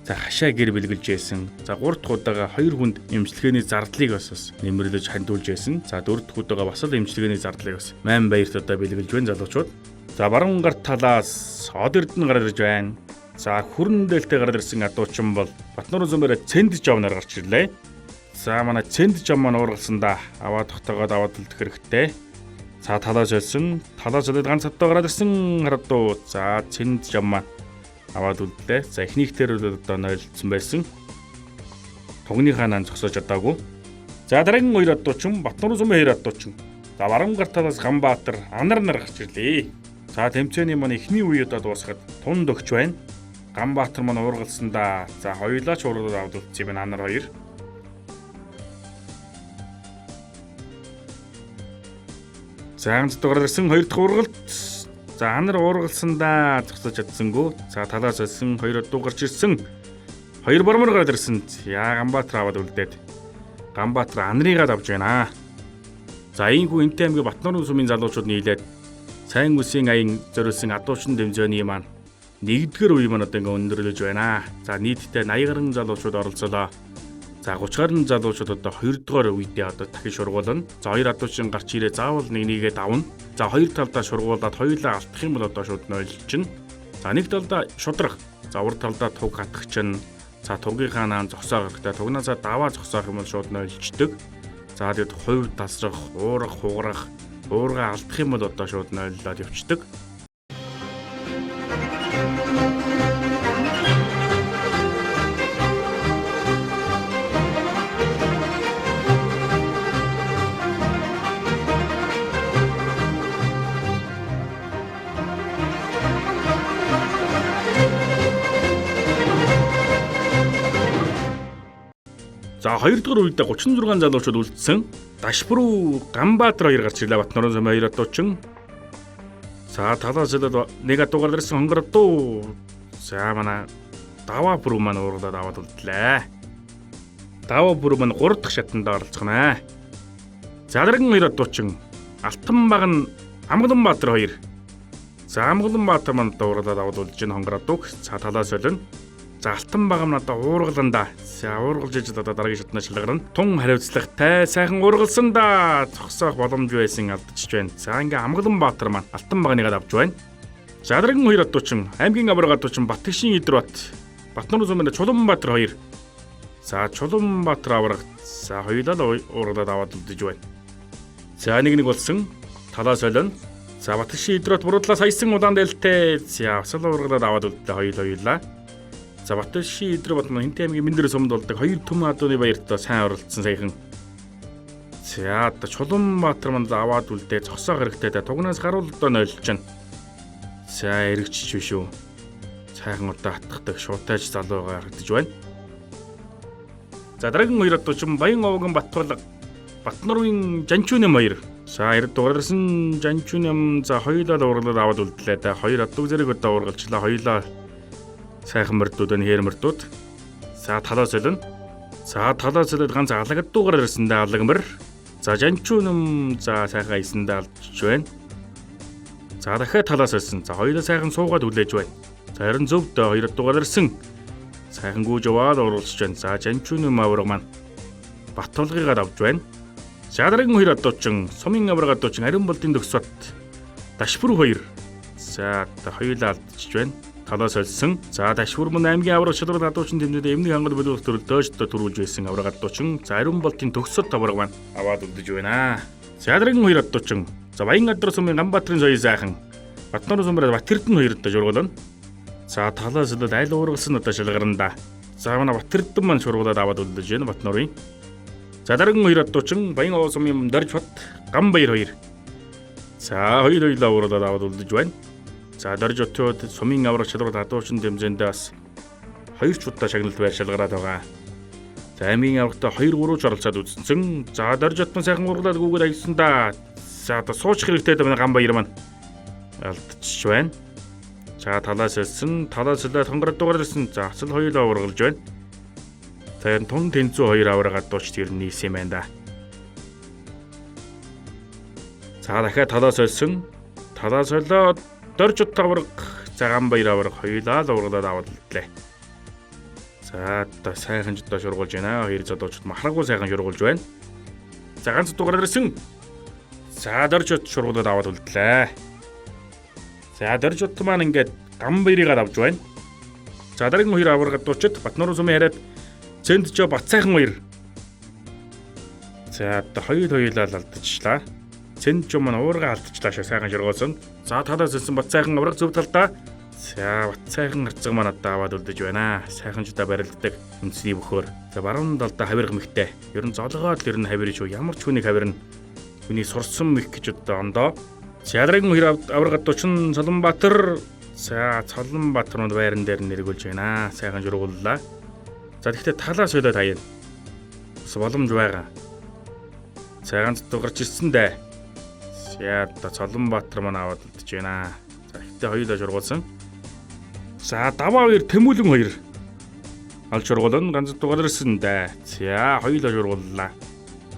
за хашаа гэр бэлгэлж байсан. За гурав дахь удаага хоёр хүнд эмчилгээний зардлыг бас нэмэрлэж хандуулж байсан. За дөрөв дэх удаага бас л эмчилгээний зардлыг бас майн баярт одоо бэлгэлж байна залуучууд. За баруун гар талаас Од Эрдэнэ гарч ирж байна. За хүрэн дээлтэй гарч ирсэн адуучин бол Батнурын зүмээр Цэнд жавнаар гарч ирлээ. За манай Цэнд жав маань уургалсандаа аваад тогтоогоод аваад үлдэх хэрэгтэй. За талаас олсон. Талаас олоод ганц хадуу гараад ирсэн харадуу. За Цэнд жав маань аваад үлдлээ. За эхнийх дээр бол одоо нойлцсон байсан. Тугныхаа наан зогсоож чадаагүй. За дараагийн хоёр адуучин Батнурын сумын хоёр адуучин. За баруун гар талаас Ганбаатар анар нар гарч ирлээ. За тэмцээний маань эхний үе одоо дуусахад тунд өгч байна. Ганбаатар маань уургалсандаа. За хоёулаа ч уургалаад аваад үлдсэн юм байна анар хоёр. За ганц дугаар ирсэн хоёр дахь уургалт. За анар уургалсандаа зогсож чадсангүй. За талаас олсон хоёр дуу гарч ирсэн. Хоёр бормор гараад ирсэн. За Ганбаатар аваад үлдээд. Ганбаатар анарыгаа давж байна. За ийхүү Энтэй аймгийн Батнурын сумын залуучууд нийлээд сайн үсийн аян зориулсан адуучин тэмцээний маань нэгдүгээр үе маань одоо ингээ өндөрлөж байна. За нийтдээ 80 гаруй залуучууд оролцолоо. За 30 гаруй залуучууд одоо 2 дугаар үедээ одоо дахин шургуулна. За хоёр адуучин гарч ирээ заавал нэг нэгээ давна. За хоёр талдаа шургуулад хоёулаа алдах юм бол одоо шууд нойлчин. За нэг талдаа шудрах. За урд талдаа туг хатах чинь. За тугийнхаа наан зогсоох хэрэгтэй. Тугнаасаа даваа зогсоох юм бол шууд нойлчдөг. За тэгэд хувь тасрах, уурах, хугарах, уургаа алдах юм бол одоо шууд нойллоод явцдаг. За хоёр дахь үедээ 36 залуучууд үлдсэн. Дашбруу Ганбаатар хоёр гарч ирлээ Батнурын сумын хоёр адуучин. За талаас элээд нэг адуугаар ирсэн хонгор адуу. За манай даваа бүрүү маань уурлаад аваад үлдлээ. Даваа бүрүү маань 3 дахь шатанд оролцох нэ. За дараагийн хоёр адуучин Алтан баг нь Амгаланбаатар хоёр. За Амгаланбаатар маань дуурлаад аваад үлдэж энэ хонгор адууг. За талаас солино. За Алтан багам одоо уургалан да. За уургалж ижил одоо дараагийн шатны шалгарна. Тун хариуцлагатай сайхан уургалсан да. Зогсоох боломж байсан алдчихж байна. За ингээ Амгалан Баатар маань Алтан багныг авч байна. За дараагийн хоёр адуучин аймгийн аварга адуучин Батгшин Идэрбат. Батнурын сумын Чулуунбаатар хоёр. За Чулуунбаатар аварга. За хоёулаа л уургалаад аваад үлдэж байна. За 1-1 болсон. Талаа солино. За Батгшин Идэрбат буруудлаас хаясан улаан дээлтэй. За бас л уургалаад аваад үлдлээ хоёулаа. За Батгшин Идэрбат маань Хинтээ аймгийн Мэндэр сумд болдог хоёр төмөн адууны баярт сайн оролцсон саяхан. За одоо Чулуунбаатар маань аваад үлдээ зогсоох хэрэгтэй. Тугнаас гаруул одоо нойлж байна. За эргэжч биш үү. Сайхан одоо хатгадаг шуутайж залуугаа харагдаж байна. За дараагийн хоёр адуучин Баян овгон Батулга Батнурын Жанчүүнэм хоёр. За 90 дугаарсан Жанчүүнэм за хоёулаа л уургалаад аваад үлдлээ да. Хоёр адууг зэрэг одоо уургалчлаа. Хоёулаа сайхан мөрдүүд байна, хээр мөрдүүд. За талаа солино. За талаа солиод ганц алаг адуугаар ирсэн да алаг мөр. За Жанчүүнэм за сайхан аясандаа алдчихж байна. За дахиад талаа сольсон. За хоёулаа сайхан суугаад хүлээж байна. За 90 зөвд хоёр адуугаар ирсэн. Сайхан гүйж яваад уруулж байна. За Жанчүүнэм авраг маань Батулгыгаар авч байна. За дараагийн хоёр адуучин Сумын авраг адуучин Ариун болдын төгсөт Дашбүр хоёр. За хоёулаа алдчихж байна. Талаа сольсон. За Дашбүр мөн аймгийн авраг шалрал адуучин тэмдэгт эмнэг хангал бүлэг төрөлдөөж төрүүлж байсан авраг адуучин. За Ариун болдын төгсөт авраг маань аваад үлдэж байна. За дараагийн хоёр адуучин. За Баян адар сумын Ганбаатарын соёл сайхан. Батнурын сумаар Батэрдэн хоёр одоо шургуулна. За талаа солиод аль уургалсан одоо шалгарна да. За манай Батэрдэн маань шургуулад аваад үлдэж байна Батнурын. За дараагийн хоёр адуучин Баян овоо сумын Дорж бат Ганбаяр хоёр. За хоёр хоёлаа ууралаад аваад үлдэж байна. За Дорж хотод сумын авраг шалралт адуучин тэмцээндээ бас хоёр ч удаа шагналт байр шалгараад байгаа. За аймгийн аврагтаа 2 3 ч оролцоод үзсэн. За Дорж хотод сайхан уургалаад гүгээд аясан да. За одоо суучих хэрэгтэй манай Ганбаяр маань алдчихж байна. За талаа сэлсэн, талаа сэлээд хонгор дугаар ирсэн. За асал хоёулаа уургалж байна. За энэ тун тэнцүү хоёр авраг адууч тэр нийсэн юм байна да. За дахиад талаа сольсон. Талаа солиод Дорж хот авраг, за Ганбаяр авраг хоёулаа л уургалаад аваад үлдлээ. За одоо сайхан ч одоо шургуулж байна. Хоёр залуучууд махраггүй сайхан шургуулж байна. За ганц дугаар ирсэн. За Дорж хот шургуулад аваад үлдлээ. За Дорж хот маань ингээд Ганбаярыг авч байна. За дараагийн хоёр авраг адуучид Батнурын сумын хараад Цэнджо Батсайхан хоёр. За одоо хоёулаа л алдчихлаа. Цэнджо маань уурга алдчихлаа шүү сайхан шургуулсан. За талаас ирсэн Батсайхан авраг зөв талдаа. За Батсайхан харцаг маань одоо аваад үлдэж байна. Сайхан ч удаа барилддаг үндэсний бөхөр. За баруун талдаа хавирга мэгтэй. Ер нь золгоод л ер нь хавирна шүү. Ямар ч хүнийг хавирна. Хүний сурсан мэх гэж одоо ондоо. За дараагийн хоёр авраг адуучин Цолонбаатар. За Цолонбаатар манд байран дээр нэргүүлж байна. Сайхан шургууллаа. За тэгвэл талаа солиод хаяна. Бас боломж байгаа. За ганц дугарч ирсэн дээ. За одоо Цолонбаатар маань аваад үлдэж байна. За тэгвэл хоёулаа шургуулсан. За даваа хоёр Тэмүүлэн хоёр. Алж шургуулна ганц дугаар ирсэн дээ. За хоёулаа шургууллаа.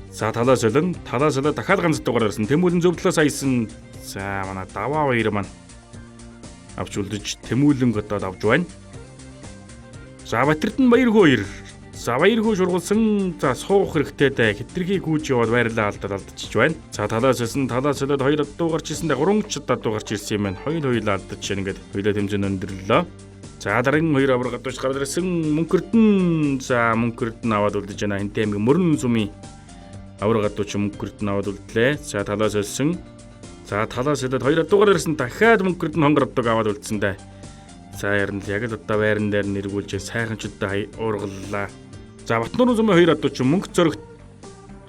За талаа солино, талаа солиод дахиад ганц дугаар ирсэн. Тэмүүлэн зөв талаас аясан. За манай даваа хоёр маань авч үлдэж Тэмүүлэн готоод авч байна. За Батэрдэн Баярхүү хоёр. За Баярхүү шургуулсан. За суух хэрэгтэй дээ. Хитрхи гүйж яваад байрлаа алдаад алдчихж байна. За талаа сольсон, талаа солиод хоёр адуу гарч ирсэн дээ. Гурван ч адуу гарч ирсэн юм байна. Хоёр хоёулаа алдчихж ингээд хоёулаа тэмцээн өндөрлөө. За дараагийн хоёр авраг адууч гараад ирсэн. Мөнкөрдөн. За Мөнкөрдөн аваад үлдэж байна. Хинтээ аймаг мөрөн сумын авраг адууч Мөнкөрдөн аваад үлдлээ. За талаа сольсон. За талаа солиод хоёр адуугаар ирсэн. Дахиад Мөнкөрдөн хонгор адууг аваад үлдсэн дээ. За ярин л яг л одоо байран дээр нэргүүлж сайхан ч удаа уургаллаа. За Батнурын сумын хоёр адууч мөнгө зөрөгт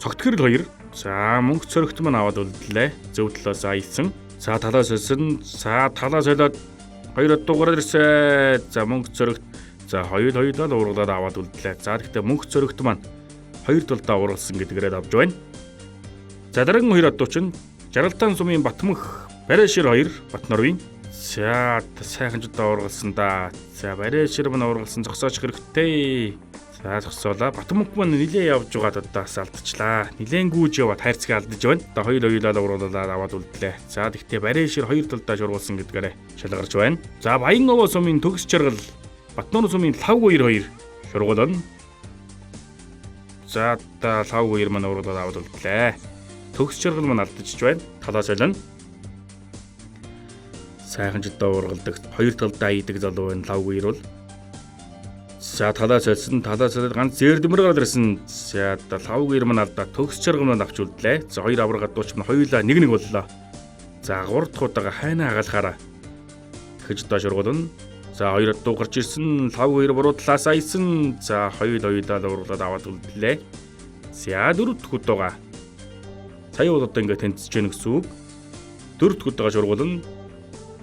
цогтгөрл хоёр. За мөнгө зөрөгт маань аваад үлдлээ. Зөв талаас аясан. За талаа сольсон. За талаа солиод хоёр адуугаар ирсэн. За мөнгө зөрөгт. За хоёулаа л уургалаад аваад үлдлээ. За тэгтээ мөнгө зөрөгт маань хоёр талдаа уургалсан гэдгээрээ авч байна. За дараагийн хоёр адууч нь Жаргалтаан сумын Батмөнх Барайшир хоёр Батнурын. За сайхан ч удаа уургалсан да. За Барайшир маань уургалсан зогсооч хэрэгтэй. За зогсоолаа. Батмөнх маань нилээ явж байгаад одоо бас алдчихлаа. Нилээн гүйж яваад хайрцаг алдаж байна. Одоо хоёр хоёулаа уургалаад аваад үлдлээ. За тэгтээ Барайшир хоёр талдаа шургуулсан гэдгээрээ шалгарч байна. За Баян овоо сумын төгс жаргал. Батнуун сумын лав 2 2 шургуулна. За одоо лав 2 маань ургалаад аваад үлдлээ. Төгс чаргал маань алдчихж байна. Талаас солино. Сайхан жидээ ургалдаг. Хоёр талдаа ийдэг залуу байна. Лав 2 бол. За талаа солисон, талаа солиод ганц зээрдмэр гараад ирсэн. За одоо лав 2 маань алдаа төгс чаргал маань авч үлдлээ. За хоёр аварга дууч маань хоёулаа 1-1 боллоо. За гурав дахь удаага хайнаа хагалахаараа дахиж одоо шургуулна. За хоёр дуу гарч ирсэн. Лав хоёр буруу талаас айсан. За хоёулаа ургалаад аваад үлдлээ. За дөрөв дэх удаага. Сая бол одоо ингээд тэнцэж гэнэ гэсэн үг. Дөрөв дэх удаага шургуулна.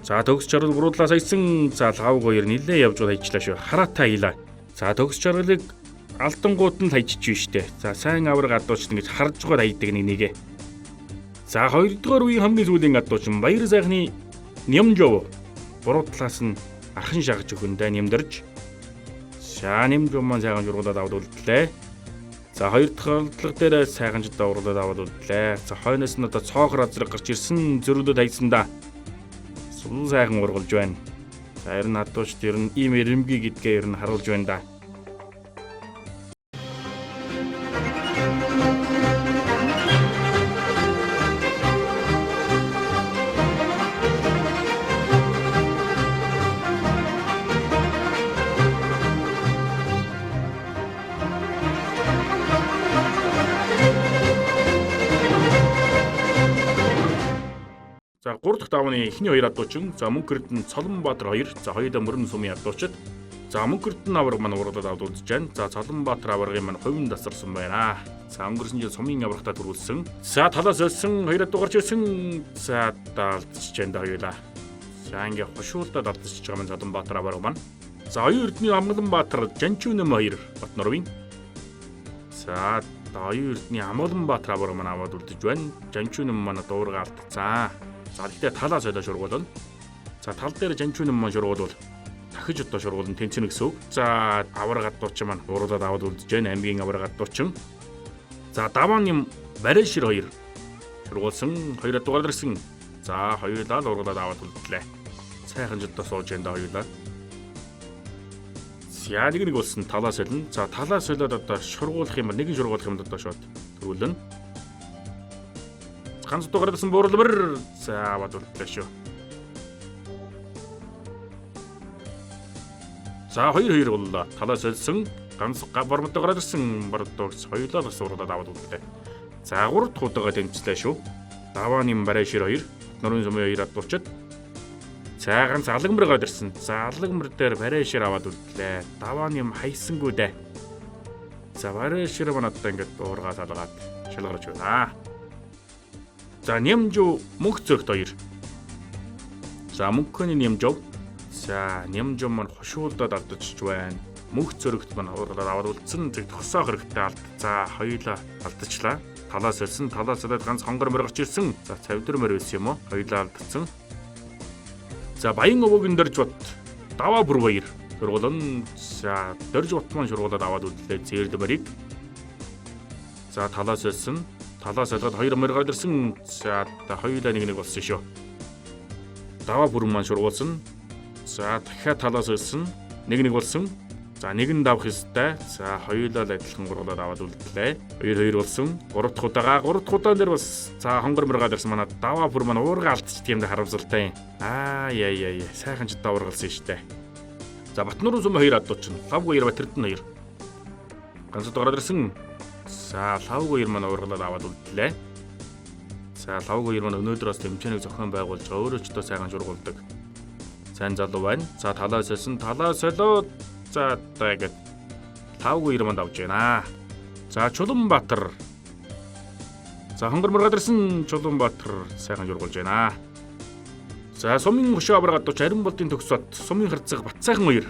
За төгс чаргал буруу талаас айсан. За лав хоёр нилээ явж бол хайчлаа шүү. Хараатай хилаа. За төгс чаргалыг алдангууд нь хайчиж штэ. За сайн авраг адууч ингэж харж байгаа хайдаг нэг нэгэ. За хоёрдугаар үеийн хамгийн сүүлийн адуучин Баяр сайхны Нямжов буруу талаас нь архан шагж өгөндөө нэмдэрж. За Нямжов маань сайхан жургуулад аваад үлдлээ. За хоёр дахь алдлага дээр сайхан жидээ урлаад аваад үлдлээ. За хойноос нь одоо цоохор азраг гарч ирсэн зөрүүлээд хайсан да. Сул сайхан ургалж байна. За ер нь адуучд ер нь ийм эрэмгий гэдгээ ер нь харуулж байна да. За 3 дахь давны эхний хоёр адуучин за Мөнх Эрдэнэ Цолонбаатар 2, за хоёулаа мөрөн сумын адуучид. За Мөнх Эрдэнэ аварга маань ургалаад авд үлдэж байна. За Цолонбаатар аваргын маань хувин тасарсан байна. За өнгөрсөн жил сумын аваргатаа төрүүлсэн. За талаас өссөн хоёр адуу гарч ирсэн. За алдчихж байна да хоёулаа. За ингээ хушуулдаад алдчихж байгаа маань Цолонбаатар аварга маань. За оюун эрдэнийн Амгаланбаатар Жанчүүнэм 2 Батнурвын. За оюун эрдэнийн Амгаланбаатар аварга маань аваад үлдэж байна. Жанчүүнэм маань дуурга алдцсан. За гэхдээ талаа солио шургуулна. За тал дээр жанчүүнэн маань шургуулвал дахиж одоо шургуулна тэнцэнэ гэсэн үг. За аварга дуучин маань уруулаад аваад үлдэж байна. Аймгийн аварга дуучин. За даваан юм Барайшир 2 шургуулсан. Хоёр дугаар ирсэн. За хоёулаа л уруулаад аваад үлдлээ. Сайхан жидээ сууж байна да хоёулаа. За нэг нэг болсон талаа солино. За талаа солиод одоо шургуулах юм нэгэн шургуулах юм одоо шууд төрүүлнэ. Ганц дугаар ирсэн буурлмар. За аваад үлдлээ шүү. За 2-2 боллоо. Талаа сольсон. Ганц бормод гараад ирсэн. Бордогч хоёулаа бас урлаад аваад үлдлээ. За 3 дахь удаага тэмцлээ шүү. Давааны барай шир 2, Нурын сумын 2 адуучид. За ганц алагмар гараад ирсэн. За алагмар дээр барай шир аваад үлдлээ. Давааны юм хайсангүй дээ. За барай шир маань одоо ингээд уургаа салгаад шалгарч байна. За Нямжуу мөнх зөөгт 2. За мөнхөний Нямжуу. За Нямжуу маань хушуулдаад алдчихж байна. Мөнх зөрөгт маань ургалаад аваад үлдсэн. Тэг тосоо хэрэгтэй алд. За хоёулаа алдчихлаа. Талаас сольсон, талаас солиод ганц хонгор морь гарч ирсэн. За цавдэр морь байсан юм уу? Хоёулаа алдсан. За Баян овогийн дөрж бот даваа бүр баяр. Шургуулн. За дөрж бот маань шургуулад аваад үлдлээ. Зээрд морийг. За талаас сольсон. Талаас солиод хоёр морь гарч ирсэн. За хоёулаа нэг нэг болсон шүү. Даваа бүрэн маань шургуулсан. За дахиад талаас сольсон. Нэг нэг болсон. За нэг нь давах ёстой. За хоёулаа л адилхан гурлаад аваад үлдлээ. 2-2 болсон. 3 дахь удаага 3 дахь удаан дээр бас за хонгор морь гарч ирсэн манай даваа бүр маань уурга алдчихдаг юм да харамсалтай. Аа яа яа яа сайхан ч даа уургалсан штэ. За Батнурын сум 2 адуучин. Лав 2 Батэрдэн 2. Ганц удаа гараад ирсэн. За лав 2 маань уургалаад аваад үлдлээ. За лав 2 маань өнөөдөр бас тэмцээнийг зохион байгуулж өөрөө ч одоо сайхан шургуулдаг. Сайн залуу байна. За талаа сольсон, талаа солиод за одоо ингээд лав 2 маань давж байна. За Чулуунбаатар. За хонгор моргаад ирсэн Чулуунбаатар сайхан шургуулж байна. За сумын хөшөө аварга дууч Ариун болдын төгсөд сумын харцаг Батсайхан 2.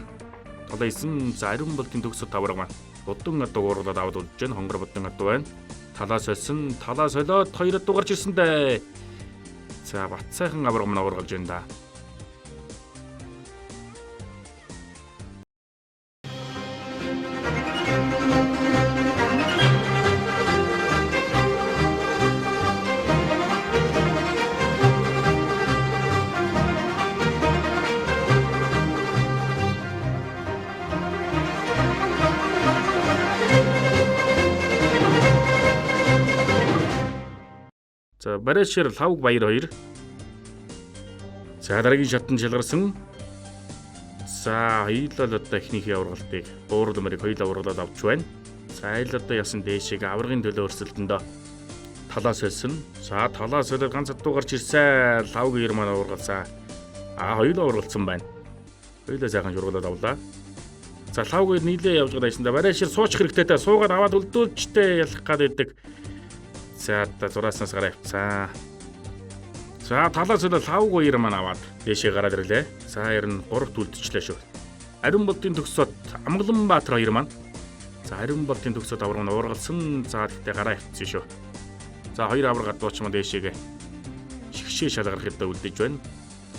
Талаа исэн. За Ариун болдын төгсөд аварга маань Будан адуу уурлаад аваад үлдэж байна. Хонгор будан адуу байна. Талаа сольсон, талаа солиод хоёр адуу гарч ирсэн дээ. За Батсайхан аварга маань уургалж байна да. За Барайшир Лавг Баяр 2. За дараагийн шатанд шалгарсан. За хоёулаа л одоо эхнийхээ аваргалтыг 3 номерыг хоёулаа аваргалаад авч байна. За айл одоо ясан дээшийг аваргын төлөө өрсөлдөндөө талаас сольсон. За талаас солиод ганц адуу гарч ирсэн. Лавг 2 маань аваргалсан. А хоёулаа аваргалсан байна. Хоёулаа сайхан шургалаад авлаа. За Лавг 2 нийлээ явж байгаа байсан да. Барайшир суучих хэрэгтэй та. Суугаад аваад үлдүүлжтэй ялах гад байдаг. За одоо зурааснаас гараа явцсан. За талаас солиод Лавг 2 маань аваад дээшээ гараад ирлээ. За ер нь 3-т үлдчихлээ шүү. Ариун болдын төгсөд Амгаланбаатар 2 маань. За Ариун болдын төгсөд аварга нь уургалсан. За тэгтээ гараа явцсан шүү. За хоёр аварга гадууч маань дээшээгээ шигшээ шалгарах ёдоо үлдэж байна.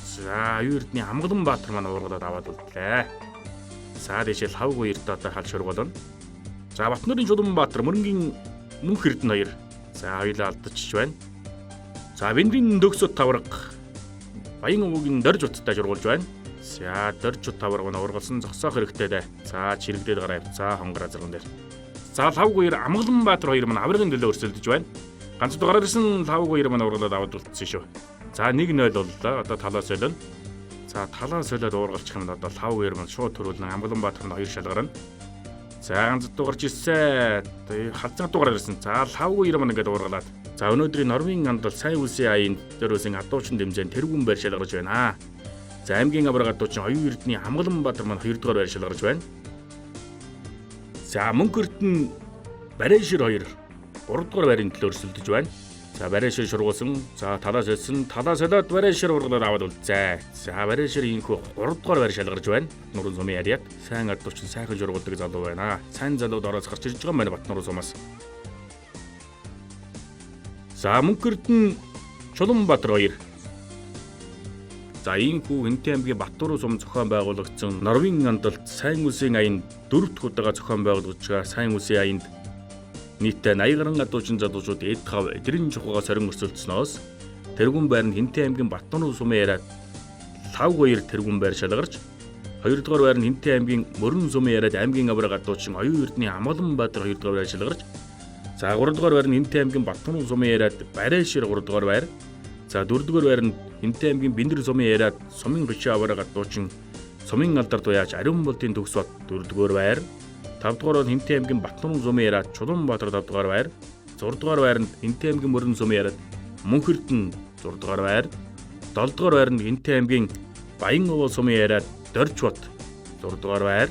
За оюун эрдний Амгаланбаатар маань уургалаад аваад үлдлээ. За дээшээ Лавг 2-т одоо хал шургуулна. За Батнурын Чулуунбаатар мөрөнгийн Мөнх Эрдэнэ 2. За хоёулаа алдчихж байна. За Бэндрийн төгсөд таварга Баян овогийн дорж уттай шургуулж байна. За дорж ут таварга нь уургалсан зогсоох хэрэгтэй дээ. За чирэгдээд гараа явцаа хонгор азарган дээр. За Лавг 2 Амгаланбаатар 2 маань аваргын төлөө өрсөлдөж байна. Ганц удаа гараад ирсэн Лавг 2 маань уургалаад аваад үлдсэн шүү. За 1-0 боллоо. Одоо талаас солино. За талаас солиод уургалчих юм одоо Лавг 2 маань шууд төрүүлнэ. Амгаланбаатар нь 2 шалгарна. За ганц удаа гарч ирсэн. Халзан удаа гараад ирсэн. За Лавг 2 маань ингээд уургалаад. За өнөөдрийн Нормын анд бол сайн үлсийн аянд зориулсан адуучин дэмжээнд тэргүүн байр шалгарч байна. За аймгийн аварга адуучин оюун эрдний Амгаланбаатар маань 2 дугаар байр шалгарч байна. За Мөнх Эрдэнэ Барайшир 2 3 дугаар байрын төлөө өрсөлдөж байна. За Барайшир шургуулсан. За талаас солисон. Талаас солиод Барайшир ургалаар аваад үлdzээ. За Барайшир инхүү 3 дугаар байр шалгарч байна. Нурын сумын яриад сайн адуучин сайхан шургуулдаг залуу байна. Сайн залууд ороос гарч ирж байгаа юм байна Батнурын сумаас. За Мөнх Эрдэнэ Чулуунбаатар 2. За иймхүү Хэнтэн аймгийн Батнурын сум зохион байгуулагдсан Норвын андалт сайн үлсийн аянд 4 дахь удаага зохион байгуулагдж байгаа сайн үлсийн аянд нийтдээ 80 гаруй адуучин залуучууд эд хав эдрийн чухагаа сорин өрсөлдснөөс тэргүүн байр нь Хэнтэн аймгийн Батнурын сумын яриад Лавг 2 тэргүүн байр шалгарч 2 дугаар байр нь Хэнтэн аймгийн Мөрөн сумын яриад аймгийн аварга адуучин Оюун Эрдний Амгаланбаатар 2 дугаар байр шалгарч за 3 дугаар байр нь Хэнтэн аймгийн Батнурын сумын яриад Барайшир 3 дугаар байр. За 4 дугаар байр нь Хэнтэн аймгийн Бэндэр сумын яриад сумын гişээ аварга адуучин сумын алдар дуяач Ариун болдын төгс бат 4 дугаар байр. 5 дугаар нь Хэнтэн аймгийн Батнурын сумын яриад Чулуунбаатар 5 дугаар байр. 6 дугаар байр нь Хэнтэн аймгийн Мөрөн сумын яриад Мөнх Эрдэнэ 6 дугаар байр. 7 дугаар байр нь Хэнтэн аймгийн Баян овоо сумын яриад Дорж бат 6 дугаар байр.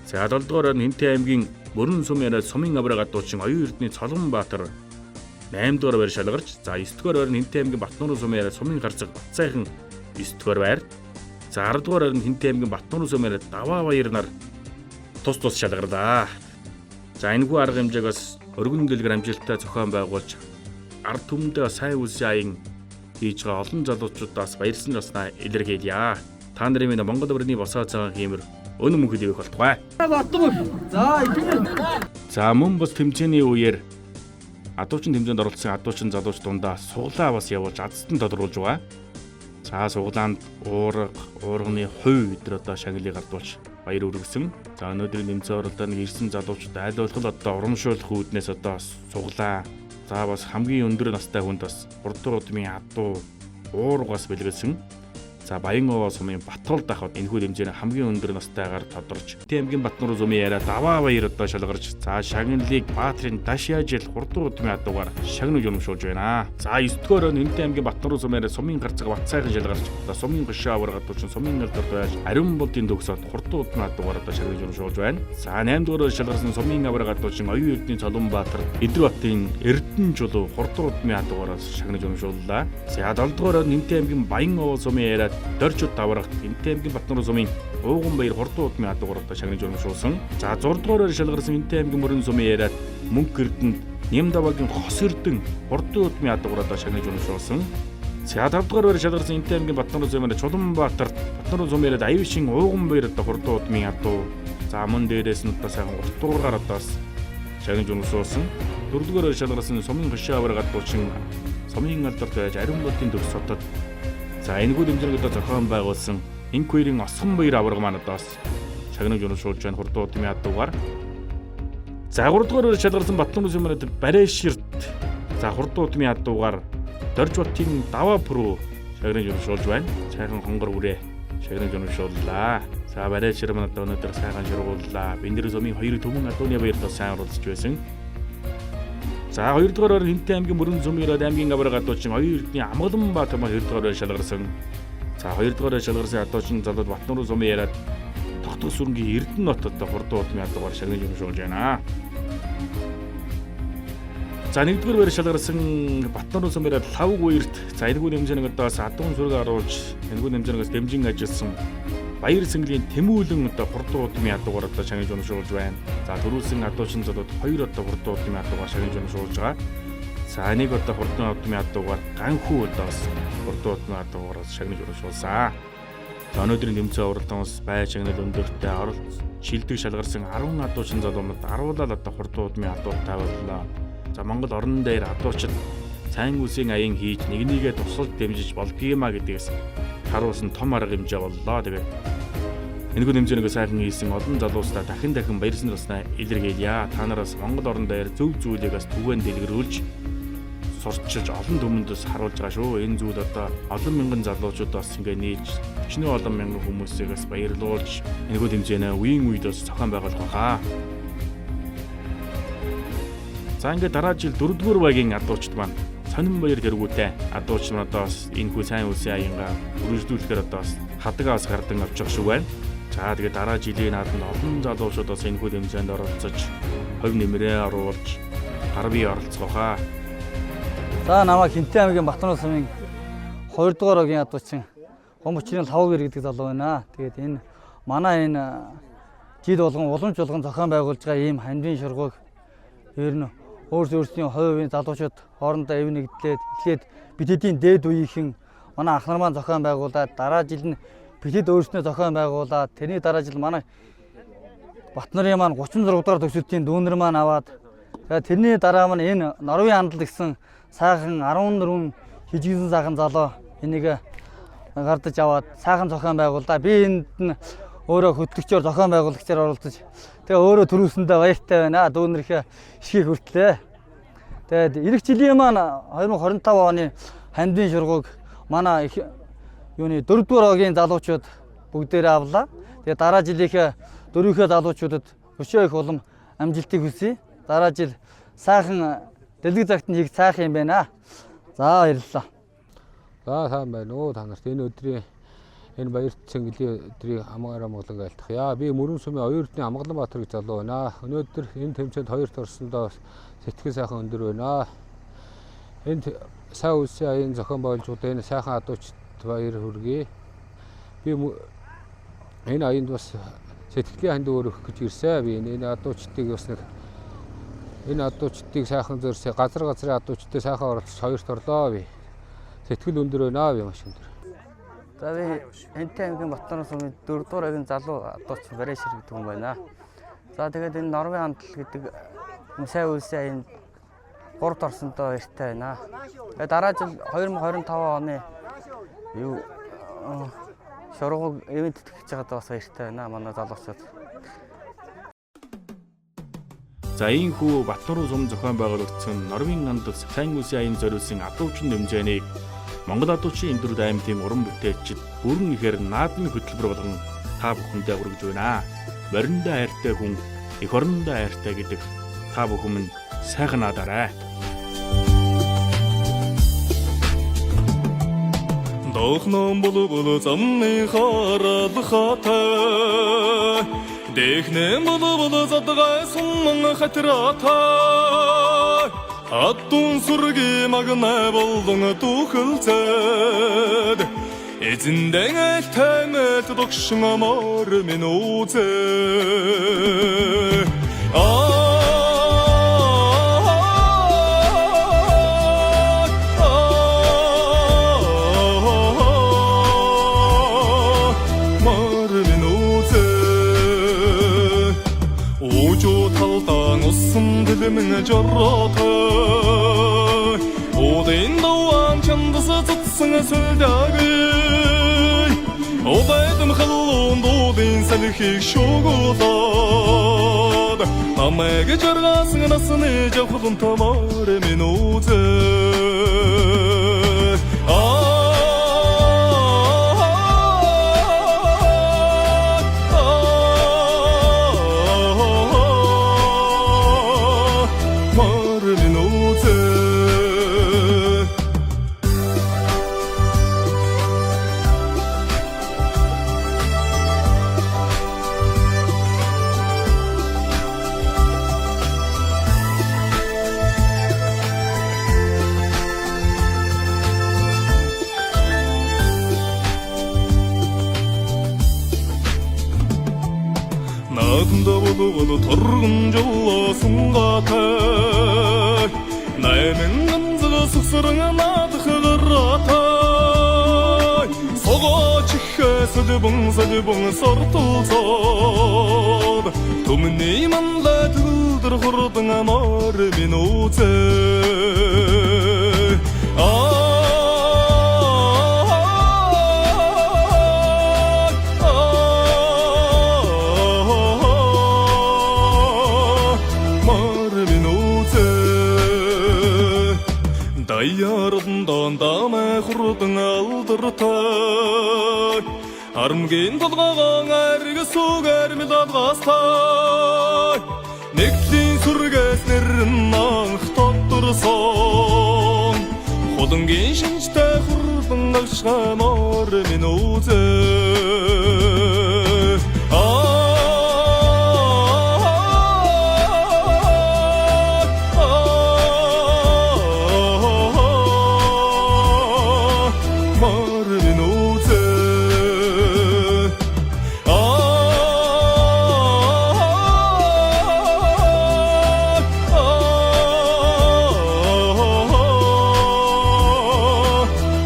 За 7 дугаар байр нь Хэнтэн аймгийн Мөрөн сумын яриад сумын аварга адуучин Оюун Эрдний Цолонбаатар 8 дугаар байр шалгарч за 9 дугаар байр нь Хэнтэн аймгийн Батнурын сумын яриад сумын гарцаг Батсайхан 9 дугаар байр. За 10 дугаар байр нь Хэнтэн аймгийн Батнурын сумын яриад Даваа баяр нар тус тус шалгарлаа. За энэхүү арга хэмжээг бас өргөн дэлгэр амжилттай зохион байгуулж ард түмэндээ сайн үлсийн аян хийж байгаа олон залуучуудаас баярлсан яснаа илэрхийлье. Та нарын минь Монгол өрний босоо цагаан хиймэр өн мөнхөд ивэх болтугай. За мөн бас тэмцээний үеэр адуучин тэмцээнд оролцсон адуучин залууч дундаа суглаа бас явуулж азтан тодруулж байгаа. За суглаанд уурга, уурганы хувь өдр одоо шагналыг гардуулж баяр үргэсэн. За өнөөдрийн тэмцээн оролдоонд ирсэн залуучууд аль болох одоо урамшуулах үүднээс одоо суглаа. За бас хамгийн өндөр настай хүнд бас 3 дахь удмын адуу уургаас бэлгэлсэн. За Баян овоо сумын Батгол дахад энэхүү дэмжээний хамгийн өндөр настайгаар тодорч Тэмгийн Батнурын сумын яриа Даваа баяр одоо шалгарч за шагналыг Баатрын Дашяажил 3 дахь удмын адуугаар шагнаж урамшуулж байна. За 9 дугаар өн Хэнтэн аймгийн Батнурын сумын яриа сумын гарцаг Батсайхан шалгарч за сумын гошоо аварга дуучин сумын алдар байж Ариун болдын төгсөөд 3 дахь удмын адуугаар одоо шагнаж урамшуулж байна. За 8 дугаар шалгарсан сумын аварга дуучин Оюун Эрдний Цолонбаатар Эдэр Батын Эрдэнэ чулуу 3 дахь удмын адуугаар шагнаж урамшууллаа. За 7 дугаар өн Хэнтэн аймгийн Баян овоо сумын яриа Доржид даврагт Хэнтэн аймгийн Батнурын сумын Ууган баяр 3 дахь удмын адуугаар одоо шагнаж урамшуулсан. За 6 дугаар шалгарсан Хэнтэн аймгийн Мөрөн сумын яриад Мөнх Эрдэнэт Нямдавагийн Хос Эрдэн 3 дахь удмын адуугаар одоо шагнаж урамшуулсан. За 5 дугаар шалгарсан Хэнтэн аймгийн Батнурын сумын Чулуунбаатар Батнурын сумын яриад Аюушин Ууган баяр одоо 3 дахь удмын адуу. За мөн дээрээс нь одоо сайхан 3 дугаараар одоо шагнаж урамшуулсан. 4 дугаар шалгарсан сумын хошоо аварга дуучин сумын алдарт байж Ариун болдын төгс хотод за энэхүү дэмжлэг одоо зохион байгуулсан Инквирийн Осхон баяр аварга маань одоо бас шагнаж урамшуулж байна 3 дахь удмын адуугаар. За 3 дугаар шалгарсан Батнурын сумын Барайширт за 3 дахь удмын адуугаар Доржботын Даваа Пүрүү шагнаж урамшуулж байна. Сайхан хонгор бүрээ шагнаж урамшууллаа. За барай шир манай өнөөдөр сайхан шургууллаа. Бэндэр сумын 2 түмэн адууны баярт бас сайн оролцож байсан. За хоёрдугаар орон Хинтээ аймгийн Мөрөн сумын Ирээд аймгийн аварга адуучин Оюун Эрдэнэ Амгалан Баатар маань хоёрдугаар байр шалгарсан. За хоёрдугаар байр шалгарсан адуучин залууд Батнуруу сумын яриад тогтгол сүрэнгийн Эрдэнэ хотод хурдан удмын адуугаар шагнаж урамшуулж байна. За нэгдүгээр байр шалгарсан Батнуруу сумын яриад Лав гуйрт за энэхүү нэмзэнийг одоо бас адуун сүрэг оруулж энэхүү нэмзэнээс дэмжин ажилласан Баяр сэнгэлийн Тэмүүлэн одоо хурдан удмын адуугаар одоо шагнаж урамшуулж байна. За төрүүлсэн адуучин залууд хоёр одоо хурдан удмын адуугаар шагнаж урамшуулж байгаа. За нэг одоо хурдан удмын адуугаар Ганхүү одоо бас хурдан удмын адуугаар бас шагнаж урамшуулсан. За өнөөдрийн тэмцээн уралдаан бас бай шагнал өндөртэй оролц шилдэг шалгарсан 10 адуучин залуунууд аруулаад одоо хурдан удмын адуутай боллоо. За Монгол орон дээр адуучид сайн үсийн аян хийж нэг нэгээ тусалж дэмжиж болдгиймаа гэдгээс харуулсан том арга хэмжээ боллоо. Тэгээд энэхүү нэмзэнийг сайхан хийсэн олон залуустаа дахин дахин баярсан туснаа илэрхийлье. Та нараас Монгол орон дээр зөв зүйлийг бас түгээн дэлгэрүүлж сурчилж олон түмэндээс харуулж байгаа шүү. Энэ зүйл одоо олон мянган залуучууд бас ингээ нийлж өчнөө олон мянган хүмүүсийг бас баярлуулж энэхүү тэмцээнээ үеийн үед бас зохион байгуулах байхаа. За ингээ дараа жил 4-р багийн адуучид маань сонин баяр тэргүүтэй адууч маань одоо бас энэхүү сайн үлсийн аянгаа үргэлжлүүлэхээр одоо бас хадгаа бас гардан авчих шиг байна. За тэгээ дараа жилийн наадамд олон залуучууд бас энэхүү тэмцээнд оролцож хувь нэмрээ оруулж гар бие оролцох хаа. За намайг Хинтээ аймгийн Батнуруу сумын 2 дугаар огийн адуучин Гом өчрийн Лавгэр гэдэг залуу байна. Тэгээд энэ манай энэ жил болгон уламж болгон зохион байгуулж байгаа ийм хандвийн шургууг ер нь өөрсдийн хувийн залуучууд хоорондоо эв нэгдлээд эхлээд битэдийн дээд үеийнхэн манай ах нар маань зохион байгуулад дараа жил нь битэд өөрснөө зохион байгуулад тэрний дараа жил манай Батнарын маань 36 дугаар төгсөлтийн дүүнер маань аваад тэгээд тэрний дараа маань энэ Норвын хандал гэсэн сайхан 14 хижигсэн сайхан залуу энийг гардаж аваад сайхан зохион байгууллаа. Би энд нь өөрөө хөтлөгчөөр зохион байгуулагчаар оролцож тэгээ өөрөө төрүүлсэндээ баяртай байна. Дүүнерхээ ишгийг хүртлээ. Тэгээд ирэх жилийн маань 2025 оны хандвийн шургууг манай юуны 4-р огийн залуучууд бүгдээрээ авлаа. Тэгээд дараа жилийнхээ дөрвийнхээ залуучуудад өшөө их улам амжилтыг хүсье. Дараа жил сайхан дэлэг загт нь хийх сайхан юм байна. За баярлалаа. За сайн байна уу та нарт энэ өдрийн энэ баяр цэнгэлийн өдрийг хамгаар амгалан айлтгая. Би Мөрөн сумын Оюун Эрдэнэ Амгалан Баатар гэж залуу байна. Өнөөдөр энэ тэмцээнд хоёрт орсондоо сэтгэл сайхан өндөр байна. Энд сайн үлсийн аян зохион байгуулжууд энэ сайхан адуучид баяр хүргэе. Би энэ аянд бас сэтгэлийн ханд өргөх гэж ирсэн. Би энэ адуучдыг бас нэг энэ адуучдыг сайхан зөрсөө газар газрын адуучдыг сайхан оролцож хоёрт орлоо би. Сэтгэл өндөр байна би маш өндөр. За би Хинтээ аймгийн Батнуруу сумын 4 дугаар огийн залуу адууч Барайшир гэдэг хүн байна. За тэгээд энэ Норвын хандал гэдэг сайн үлсийн аянд 3-т орсондоо баяртай байна. Тэгээд дараа жил 2025 оны юу шургууг ивент тэтгэж байгаадаа бас баяртай байна манай залуучууд. За ийхүү Батнуруу сум зохион байгуулагдсан Норвын хандал сайн үлсийн аянд зориулсан адуучин тэмцээнийг Монгол адуучийн Эндүрд аймгийн уран бүтээлчид бүрэн ихээр наадмын хөтөлбөр болгон та бүхэндээ хүргэж байна. Мориндоо хайртай хүн эх орондоо хайртай гэдэг та бүхэн минь сайхан наадаарай. Дохном булбул замны харалхатай Дэхнэн булбул задгай суман хатратай Аддун сүрги магнай болон дүүхэлцээд Эзэндэн альтаймэт догшин мор минь үзээ. Мор минь үзээ. Ужуу талдан усан дэлмэн жороотой Удын дуан чандас цуцсан сүлдагэй Удайдам халуун дуудын салхийг шугуулад Намайг жаргасан насны жавхлан томор минь үзээ. Хатанда болгол торгон жолоо сунгатай Найман ганцга сусран наадах гараатай Согооч ихэ сэлбэн сэлбэн сортолцоод Түмний манлай төгөлдөр хурдан мор минь үзээ. Мор минь үзээ. Даяардан дамай хурдан алдартай Харамгийн толгоогон ариг сүгэр мэлдгастай Нэгдлийн сүргээс нэр нь анх тодорсон Хулангийн шинжтэй хурдан агшгаа мор минь үзээ. Мор минь үзээ.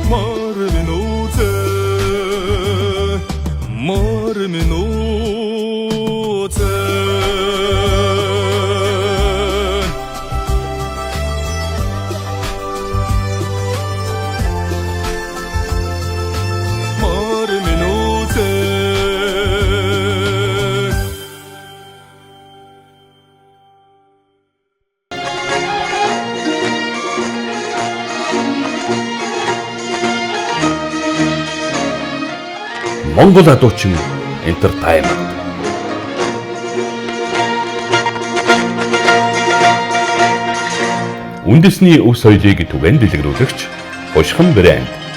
Мор минь үзээ. Мор минь үзээ. Мор минь үзээ. Монгол адуучин Entertainment. Үндэсний өв соёлыг түгээн дэлгэрүүлэгч Хошхон брэнд.